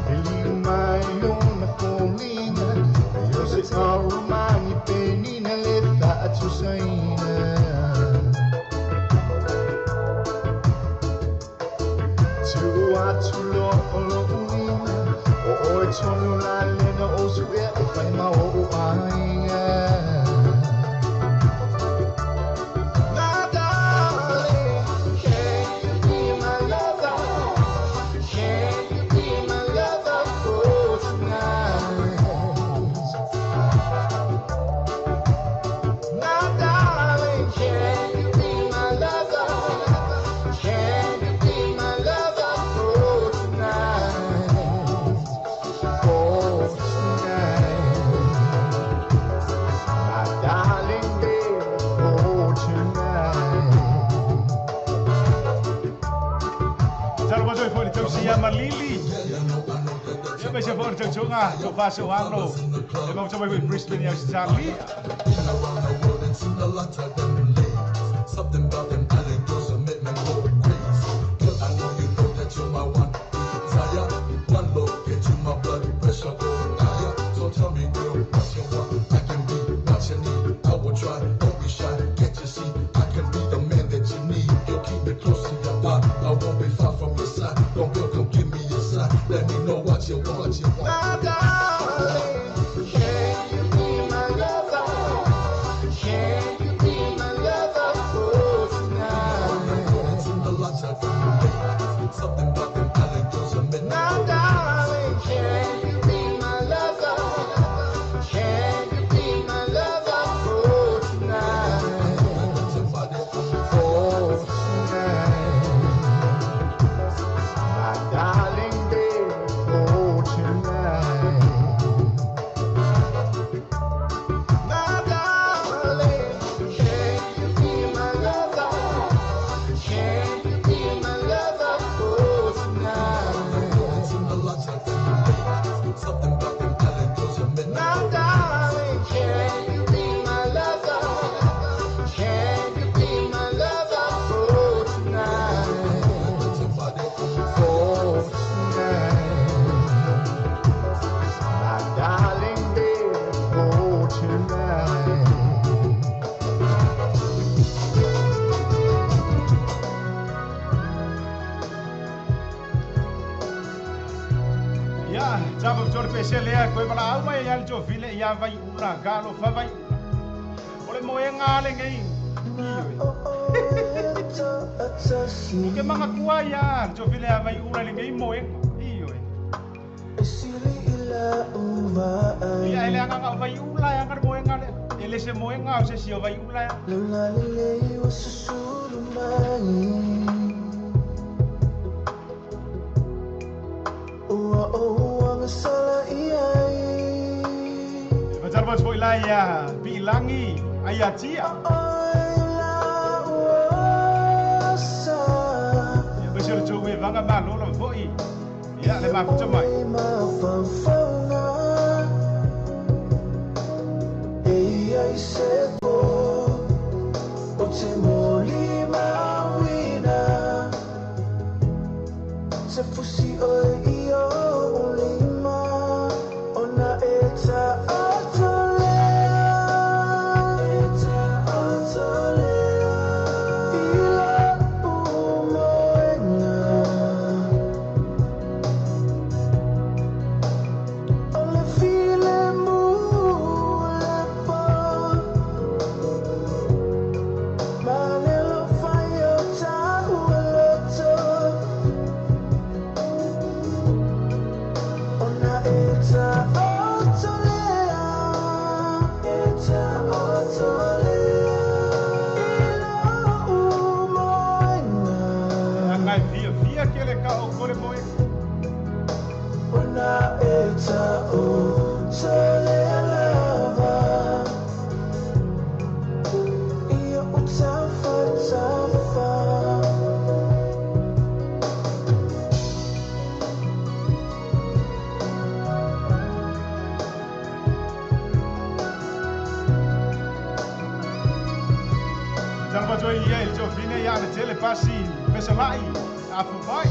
S6: Iliumayo na kulina ayo sa karumani penina lefa at susaina. Tuwa tulo olo unina o oe tonu lale na osu e o whai ma o ainga. My darling, can you be my lover? Can you be my lover for tonight? My darling, can you be my lover? Can you be my lover for tonight? For tonight. My darling baby, for tonight.
S2: Talo patoi foi tau sia malili. Ia me se foi tau tunga tau faso ano. E mau tau mai Brisbane ia Australia.
S5: Something about them island girls that make me go crazy. Girl, I know you know that you're my one desire, one me close to your body. I won't be far from your side. Don't go, come give me your side. Let me know what you want, what you want.
S6: My darling, can you be my lover? Can you be my lover for tonight?
S5: Something about them island girls are meant.
S6: My darling, can you be my lover? Can you be my lover for tonight? For tonight, my darling baby, for tonight. My darling, can you be my lover? Can you be my lover for tonight?
S5: Something about them island girls are meant.
S6: My darling, can you be my lover? Can you be my lover for tonight? For tonight, my darling baby, for tonight.
S2: Ia, tava tole pese lea koe bala au mai ia le tofile ia vai ula galo fa vai ula. O le moenga le ngei. O ke manga kua ia tofile ia vai ula le ngei moenga. Ioe. Ia ele anga ngau vai ula ia ngar moenga le. Ele se moenga o se si o vai ula ia. Bacar bos foi lá ia bilangi ayatia. Ia besir jowe vanga malo lo foi. Ia le ma kuta mai. Ngai via via ke le ka o kore moe. Tala jo ia il tofile ia le tele pasi pese lai afu vai.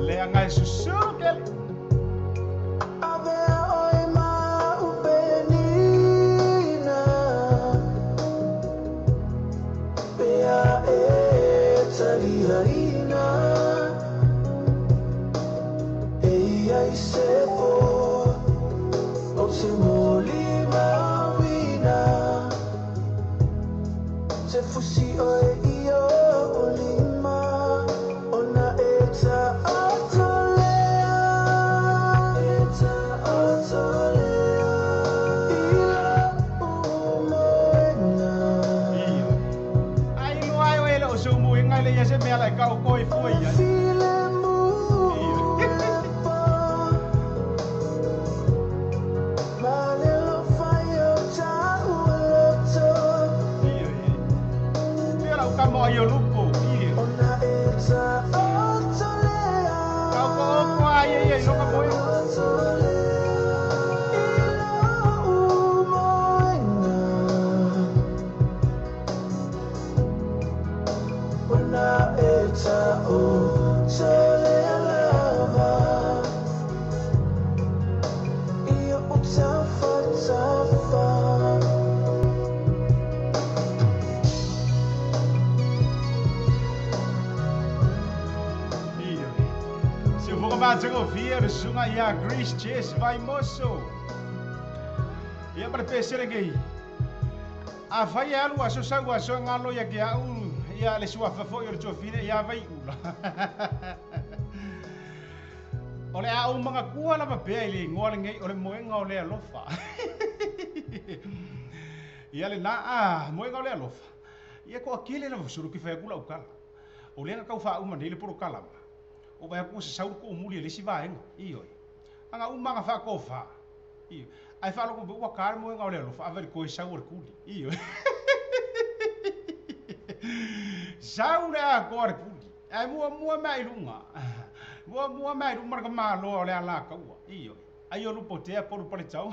S2: Le anga susuru kel. Ai no ai o ele o seu moenga le ia se mea lai ka o koi foi ia. Mo yo lupo. Io. Ka ko ko ia ia i loga moe. Sunga ia Grace Chase vai moço. Ia para pesere ngai. A vai alu a so sa wa so ngalo ia ke au ia le sua fa fo ia tofine ia vai ula. Ole a o manga kua la pa ile ngoa ngai ole moenga ole alofa. Ia le na a moenga ole alofa. Ia ko akile la suru ki fa kula ukala. Ole nga kau fa uma nei le poro kala. O vai ku se sauru ko muli le si vaenga io anga uma nga fa ko fa io ai fa lo ko wa kar mo nga ole lo fa aver ko sauru kuli io sauru a ko ar kuli ai mua mua mai lunga mua mua mai lunga ka ma lo ole ala ka ua io ai o lupo te por por chau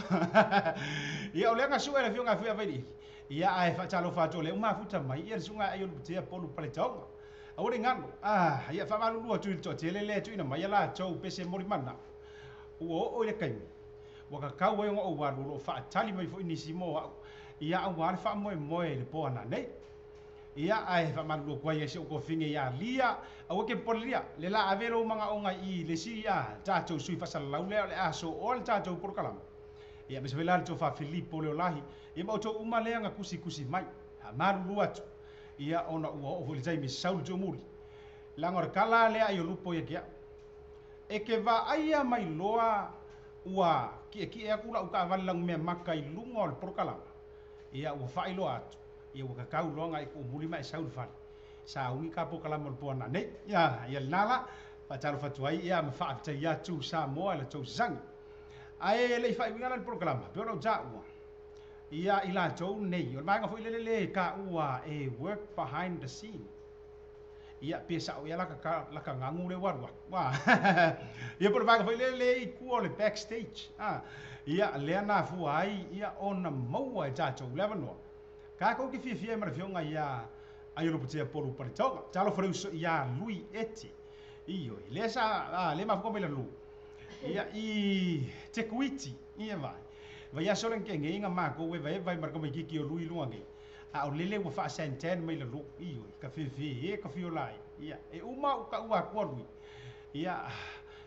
S2: ia ole nga su era fio nga fio vai ia ai fa chalo fa chole uma futa mai ia sunga ai o lupo te por por chau. Aure ngalo ah ia fa malu lua tu to tele le tu ina mai la chou pese mori mana o o le kai wa ka kau ai o wa lo fa tali mai fo ni simo ia au wa fa moe moe le po ana nei ia ai fa malu ko ia se ko finge ia lia au ke polia le la avelo manga onga i le si ia ta chou sui fa salau le a so all ta chou por kalam ia me se la to fa Filipo le olahi ia mo to uma le nga kusi kusi mai ha malu lua tu ia ona ua o le taimi saulu jomuli langa kala le ai lupo ia kia e ke va aia mai loa ua ki ki e akula u ka vala me maka i lunga o le porokala ia ua fai loa atu ia ua kakau loa ngai ku muli mai saulu fale sa ungi ka porokala mo po na nei ia ia nala pa talo fatuai ia ma fa ta ia tu sa mo ala tu sang ai le fai winga le porokala pe ro ja ua ia ila tou nei o mai foi le le ka ua e work behind the scene ia pesa o ia la ka ngangu le warwa wa ia por vai foi le le i ku o le backstage ah ia le na fu ai ia ona maua ja tou le vanoa ka ko ki fia mar fionga ia ai lo putia polu pale tonga talo foi ia lui eti io le sa le ma fo le lu ia i te kuiti ia vai vai a solen ke ngai nga ma ko we vai vai mar ko mai ki o lui lunga ngai a o lele ua fa santan mai la lu io ka fi fi e ka fi olai ia e uma ka ua ko lui ia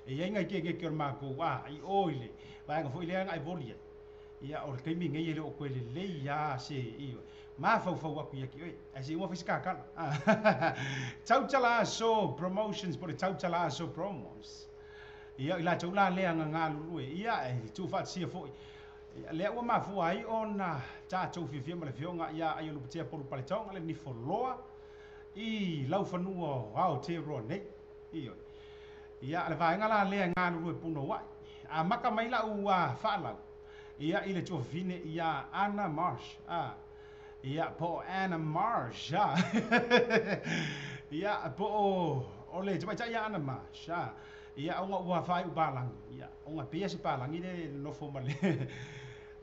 S2: e ia ngai ke ke ma ko wa i oile vai nga foi le ngai volia ia o ke mi ngai le o ko le le ia se io ma fa fa wa ku ia ki oi a se uma fi ka ka tau tala so promotions por tau tala so promos ia ila tau la le nga nga lu ia e tu fa sia foi le ua mafua ai ona tatou fiafia ma le fioga ia ai o lupatea polu paletaoga le nifoloa i laufanua o Aotearoa nei ioe ia le vaega la lea e galulue punouai a maka mai lau ua faalau ia i le tuafafine ia Anna Marsh ia po Anna Marsh ia po o le tamaitai ia Anna Marsh ia onga ua faai'u palagi ia onga pea se palagi le nofo ma le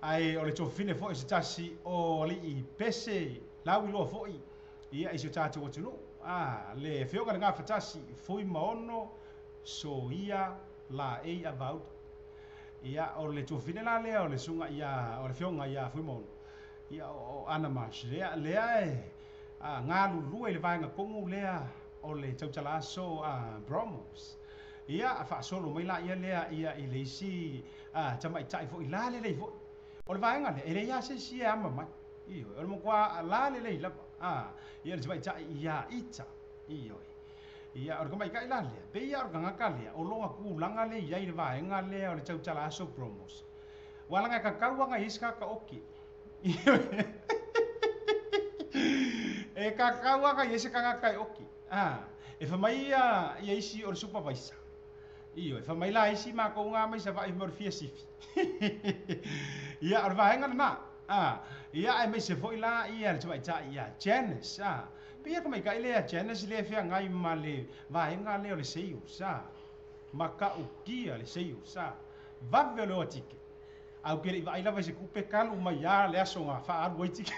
S2: ai o le tofine foi se tasi o ali'i pese lauiloa foi ia i se tatou atunuu le feoga le gafatasi fui maono soia laei avauta ia o le tofine la lea o le suga ia o le feoga ia fui maono ia o Anna Marsh lea lea e galulue i le vaega kogu lea o le tautala aso promos ia faasolo mai la ia lea ia i le isi tamaitai foi la lelei foi o le vaega lea e leai lava se isi e ama mai ioe o le makuā la lelei lava ia le tamaitai ia ita ioe ia o le kamaikai la lea pe ia o le kagaka lea o loga kulaga le iai le vaega lea o le tautala aso promos ua laga e kakau aga i isi kaka oki e kakau aga i isi kagaka e oki e famai ia ia isi o le supervisor io e famai la isi makou ga mai sava'i mo le fia sifi ia o le vaega lenā ia ae maise fo'i la ia le tamaitai ia Janice pe ia kamaikai lea Janice lea feagai ma le vaega lea o le sales. Matautia le sales a. Vave o le o a tike. Ae ou te le i vaai lava i se tupe talu mai lava le aso na faaalu ai tike.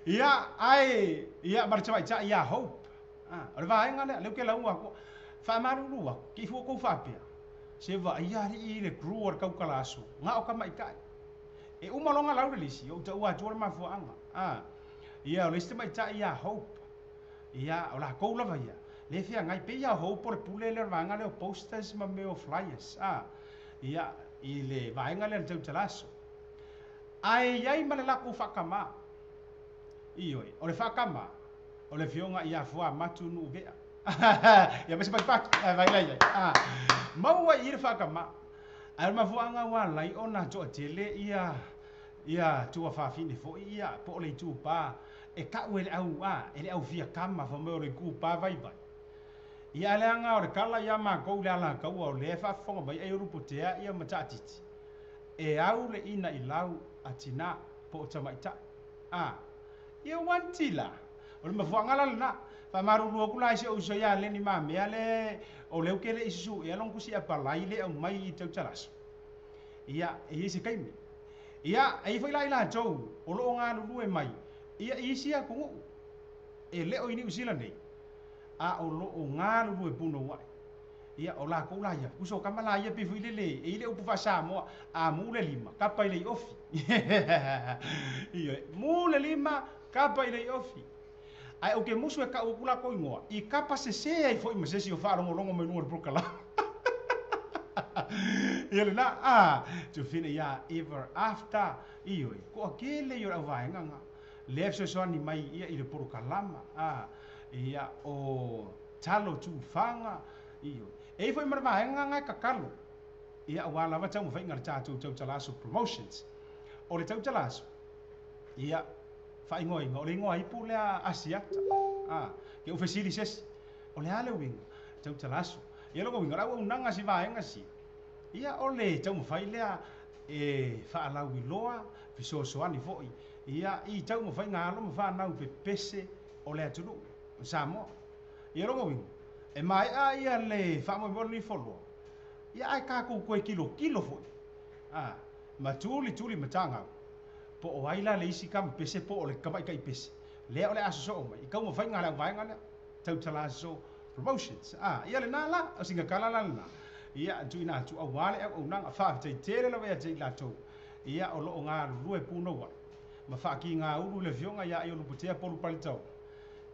S2: Ia, ae, ia, ma le tamaitai ia Hope. A, o le vaega lea, lea ou te lauga atu. Faamalulu atu, te i fua tou faapea, se vaaia alii le crew o le tautala aso, na o tamaitai. E uma loa ona lau le lisi, ou taua atua le mafuaaga. A, ia, o le isi tamaitai ia Hope. Ia, o latou lava ia, lea e feagai, pei lava o Hope o le pule lea o le vaega lea o posters ma mea o flyers, a, ia, i le vaega lea o le tautala aso. Ae i ai ma le latou faakamā. Ioe, o le faakamā, o le Afioga ia Fuamatu Nuuvea. Ia, ma se patupatu, ae vai la i ai. A, maua i i le faakamā. Ae o le mafuaaga ua ala ai ona toatele ia, ia tuafafine foi ia, po o le itupa, e tau e le au, a, e le au fia kama, fai mai o le itupa vaivai. Ia, ae leaga o le tala ia matou i le alataua o lea e faafofoga mai ai o Lupotea ia ma Taatiti, e au le ina i lau a tina po o tamaitai. A, ia ua anti la. O le mafuaaga la lena. Faamalulu atu la i si ou uso ia Leni Mamea le o lea ou te le i susuea lona tusi apalai le aumai i tautalaso. Ia, e i ai se taimi. Ia, e i ai foi la i latou o lo o galulue mai ia i isi atunuu e le o i Niu Sila nei, a o lo o galulue punouai. Ia, o latou la ia, uso tama la ia pei foi lele e i le upu faa-Samoa, a mu le lima, kapa i le iofi. Ioe, mu le lima, kapa i le iofi. Ae ou te musu e kau atu latou igoa, i kapa sese ai foi ma se isi o faalogologo mai luga o le polokalame. Ia lena, a, tufina ia ever after, ioe, toatele ia o le auvaega na, lea e fesoasoani mai ia i le polokalama, a, ia, o talo tufaga, ioe. E i ai foi ma le vaega na e tatalo, ia, aua lava taumafaiga a le tatou tautala aso promotions. O le tautala aso, ia, faaigoaina, o le igoa ipu lea Asiata. A, ke ou fesili se isi, o le a le uiga? Tautala aso. Ia lona uiga, o le auaunaga si vaega sia, ia o le taumafai lea e faalauiloa, fesoasoani foi, ia i taumafaiga alo ma fanau pepese o le atunuu o Samoa. Ia lona uiga, e maea ia le faamoemoe o lenei foloa, ia ae tatou toe tilotilo foi, a, ma tulituli matagau, po o ai la le isi tama pese po o le tamaitai pese, lea o le a sosoo mai i taumafaiga a le auvaega lea, tautala aso promotions. A, ia lena la, o sina tala la lena, ia tuuina atu aua le auaunaga. Faafetai tele lava ia te i latou, ia o lo o galulue punouai ma faatigaulu le Afioga ia Aiolupotea Polu Palitoa,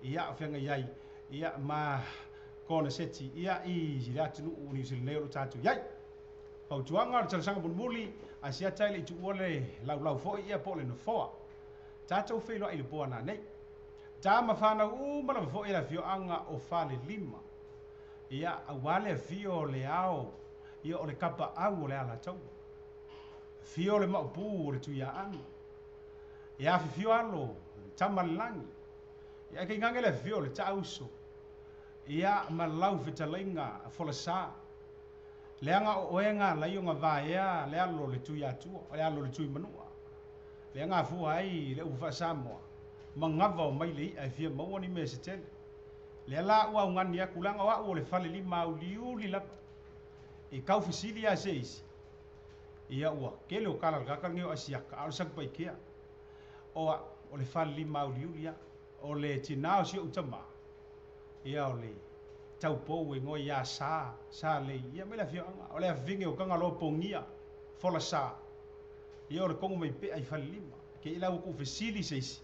S2: ia o feagai ai, ia ma koneseti, ia i le atunuu o Niu Sila nei o lo o tatou i ai. Fautuaga o le talosaga mulimuli, Asiata e le i tuua le laulau foi ia po o le nofoa. Tatou feiloai i le po a nanei. Ta ma fanau uma lava foi e le afioaga o Falelima. Ia, aua le afio o le ao, ia o le kapaau o le Alataua. Afio le Maopu o le Tuiaana. Ia afifio alo, tama le lagi. Ia ae tainane le afio o le Taauso. Ia ma lau fetalaiga folasa. Leaga o oe ga alai ona vaea le alo o le Tuiatua, o le alo o le Tuimanua. Lea gafua ai le upu faa-Samoa, manava o mai le i'a e fia maua ni mea se tele. Lea la ua augani atu leaga o a'u o le falelima auliuli lava. I kau fesili a se isi, ia ua tele o tala le tagata lenei o Asiata, a o le Satupaitea. O a'u o le falelima auliuli a, o le tinā o si o'u tamā, ia o le taupou e igoa ia Sa, Sa Lei, ia mai le afioaga, o le afifine o Tagaloa Pogia, Folasa, ia o le togo mai pea i Falelima. Ke i la ua tuufesili se isi,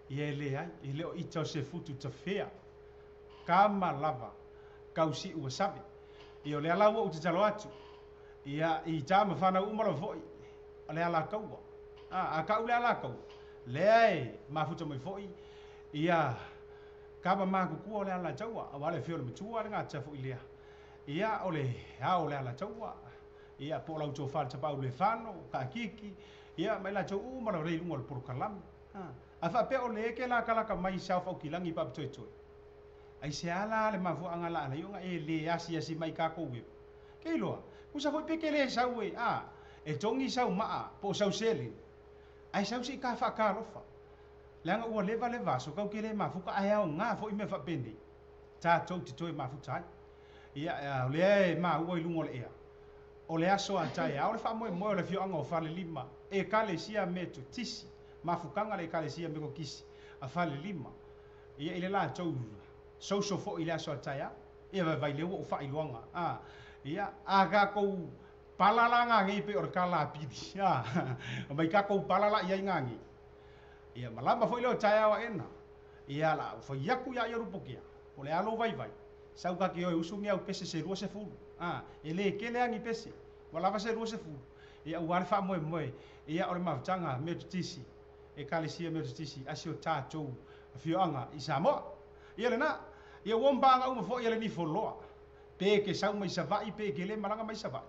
S2: ia e leai, e le o ita o se futu tafea, kama lava, kausi'u ua save. Ia o lea la ua ou tatalo atu, ia i tā ma fanau uma lava foi, o le alataua. A, a ka'u le alataua, lea e mafuta mai foi, ia kama matutua o le alataua, aua le afio o le matua le gata foi lea. Ia o le ao o le alataua, ia po o lau tofa le tapaau le fano, taakiki, ia ma i latou uma lava lea i luga o le polokalame. A faapea o le eke lakalaka mai i South Aukilagi paapitoetoe, aisea la le mafuaaga la alai ona e le asiasi mai i tatou eva? Ke iloa, kusa foi pe ke le sau e, a, e togi sau maa po o sau seleni, ae sau se i ka faatalofa. Leaga ua leva le vaaso kau ke le mafuta ae aoga foi mea faapenei, tatou te toe mafuta ai. Ia o lea e maua i luga o le ea. O le aso a taeao le faamoemoe o le afioaga o Falelima Ekalesia Metotisi, mafutaga le Ekalesia Metotisi a Falelima. Ia i le latou social foi i le aso a taeao. Ia vaivai lea ua ou faailoaga. Ia a tatou pala la gagei pe o le kalapili. Mai tatou pala la iai gagei. Ia malama foi lea o taeao aena. Ia la ou fai atu ia ia Lupokea. O le alo vaivai. Sau ka ke oi usu ni au pese se lua se fulu. E le kele angi pese. Ua lava se lua se fulu. Ia ua le faamoemoe. Ia o le mafutaga Metotisi. Ekalesia Metotisi a si o tatou afioaga i Samoa. Ia lena. Ia ua mbaga uma foi ia le nifoloa. Pe ke sau mai Savaii pe ke le malaga mai Savaii.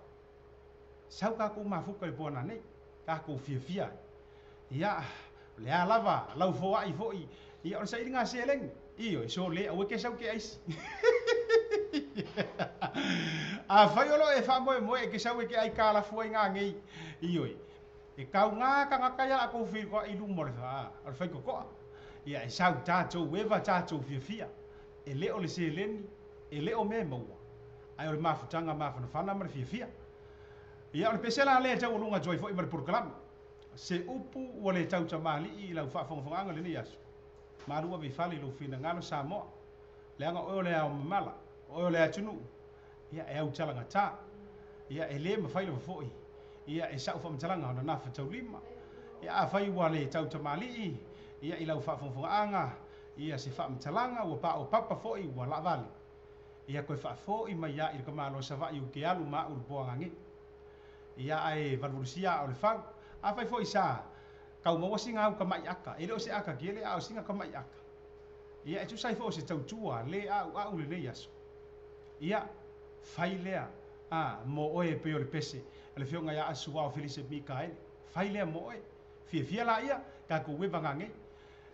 S2: Sau takou mafuka i le poana nei. Takou fiafia. Ia le a lava lau foai foi. Ia o le sailiga seleni. Io e so le aue ke sau ke aisi. A fai o lo e faamoemoe e ke sau e ke ai kalafu ai gagei. Io e kauga tagata ia lakou feikoaʻi i luma o le o le faikokoa. Ia e sau tatou eva tatou fiafia. E le o le seleni, e le o mea e maua. Ae o le mafutaga mafanafana ma le fiafia. Ia o le pese la lea e taualuga atu ai foi ma le polokalame. Se upu ua le tautamali'i i lau faafogafogaaga i lenei aso. Malu ave i fale i lou finagalo Samoa. Leaga oe o le ao mamala, oe o le atunuu, ia e autalagata. Ia e le mafai lava foi ia e sa'u faamatalaga ona nafataulima. Ia afai ua le tautamalii ia i lau faafogafogaaga ia se faamatalaga ua paopapa foi ua laavale. Ia koe faafo'i mai ai i le kamalo Savaii u ke alu ma a'u i le poagagei. Ia ae valuvalusia aa o le fau. Afai foi sa tau maua siga au kama'i aka, e le o se aka kele a o siga kama'i aka. Ia e tusa ai foi o se tautua le a'ua'u lenei aso. Ia fai lea mo oe e pei o le pese a le afioga ia Asuao Felise Mikaele. Fai lea mo oe. Fiafia laia tatou eva gagei.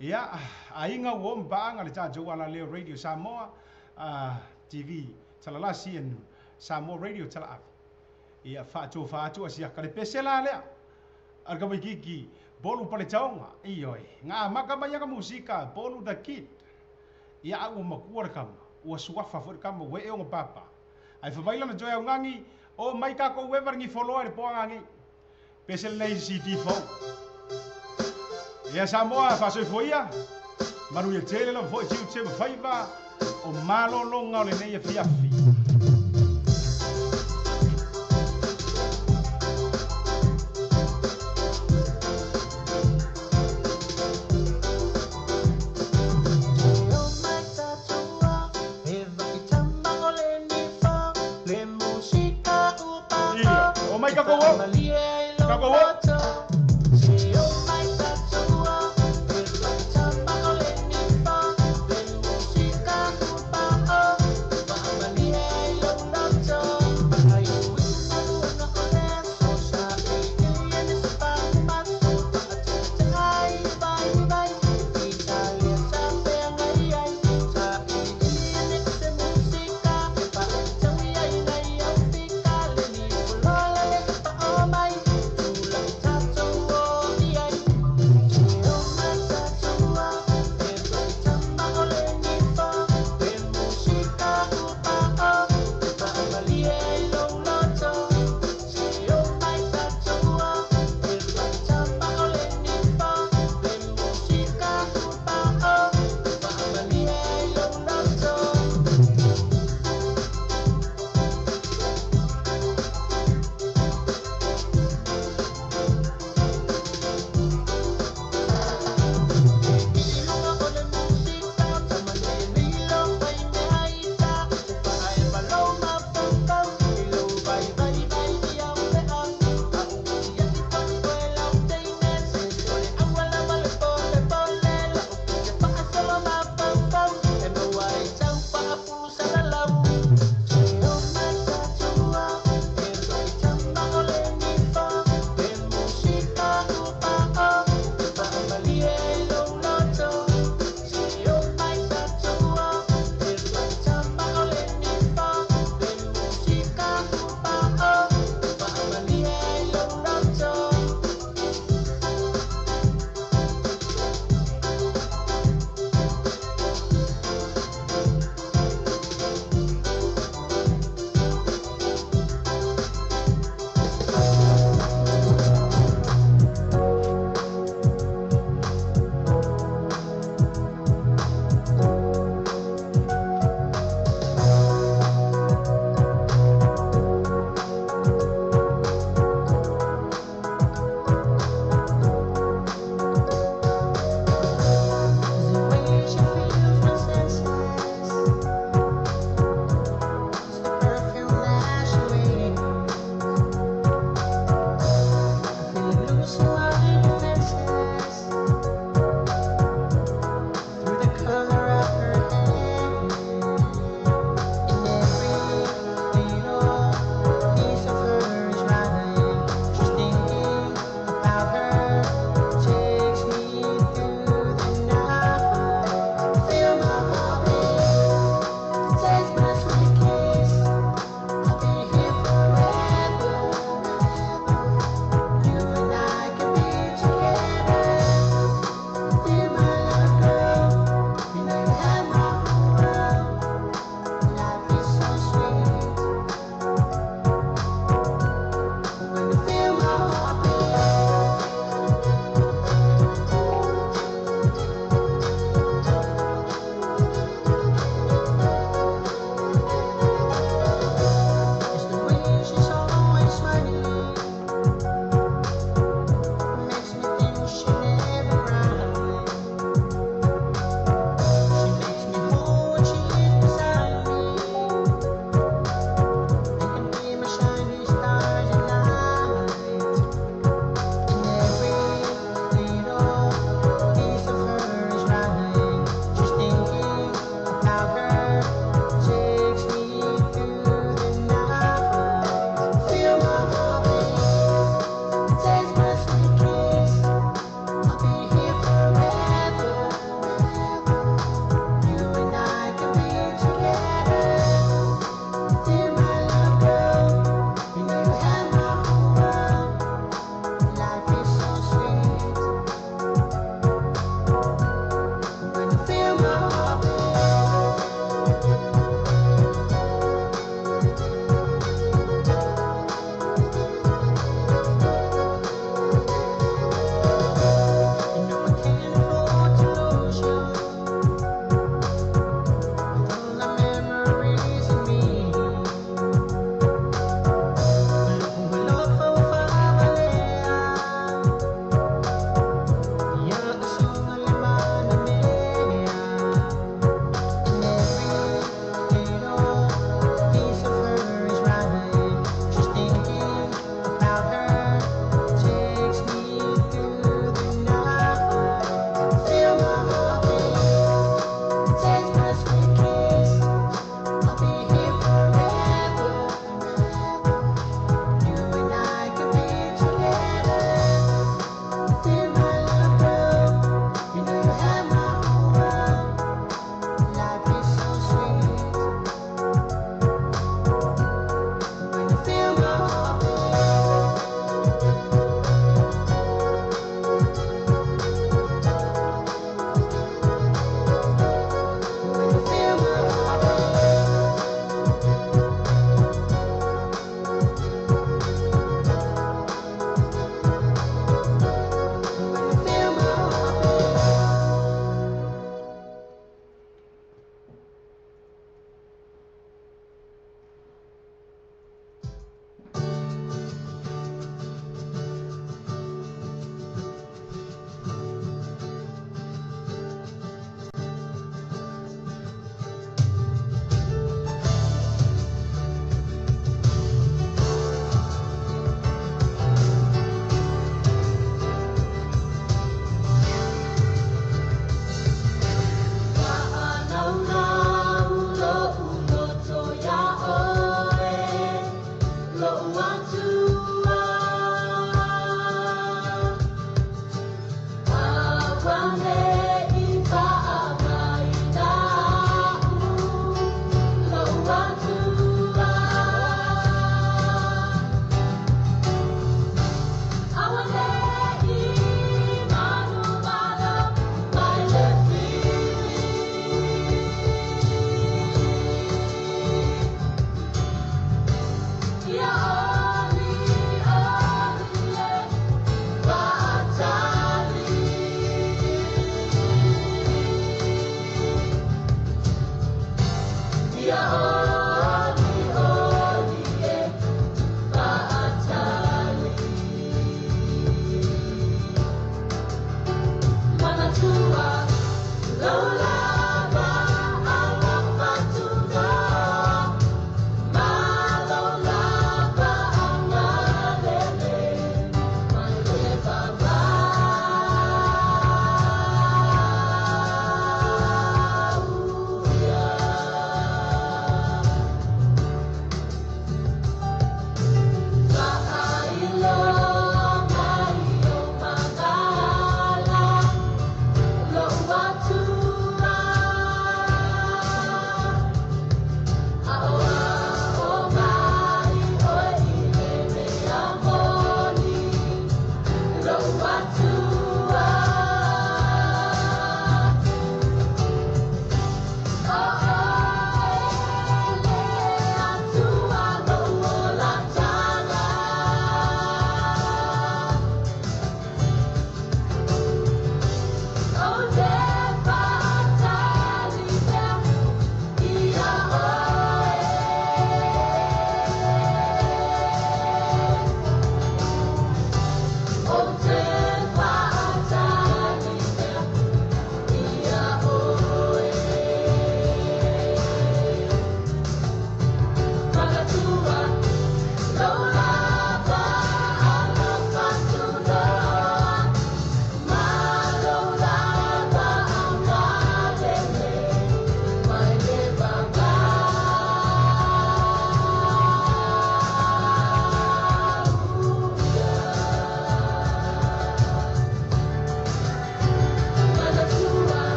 S2: Ia aiga ua o ma paaga le tatou alaleo Radio Samoa TV Talalasi and Samoa Radio Talaave. Ia faatofa atu asiaka le pese la lea. A le kamaikiki Bolu Paletaoga. Ioe. Ga amata mai ana musika Bolu the Kid. Ia a ua makua le kama. Ua suafa foi le kama ua ee ona papa. Ae fai mai lana toe augagi o mai takou eva le gifoloa i le poagagei. Pese lenei CD fou. Ia Samoa faasoifuaia. Manuia tele lava foi tiute ma faiva o malologa o lenei afiafi. Ia, o mai takou o. Takou o.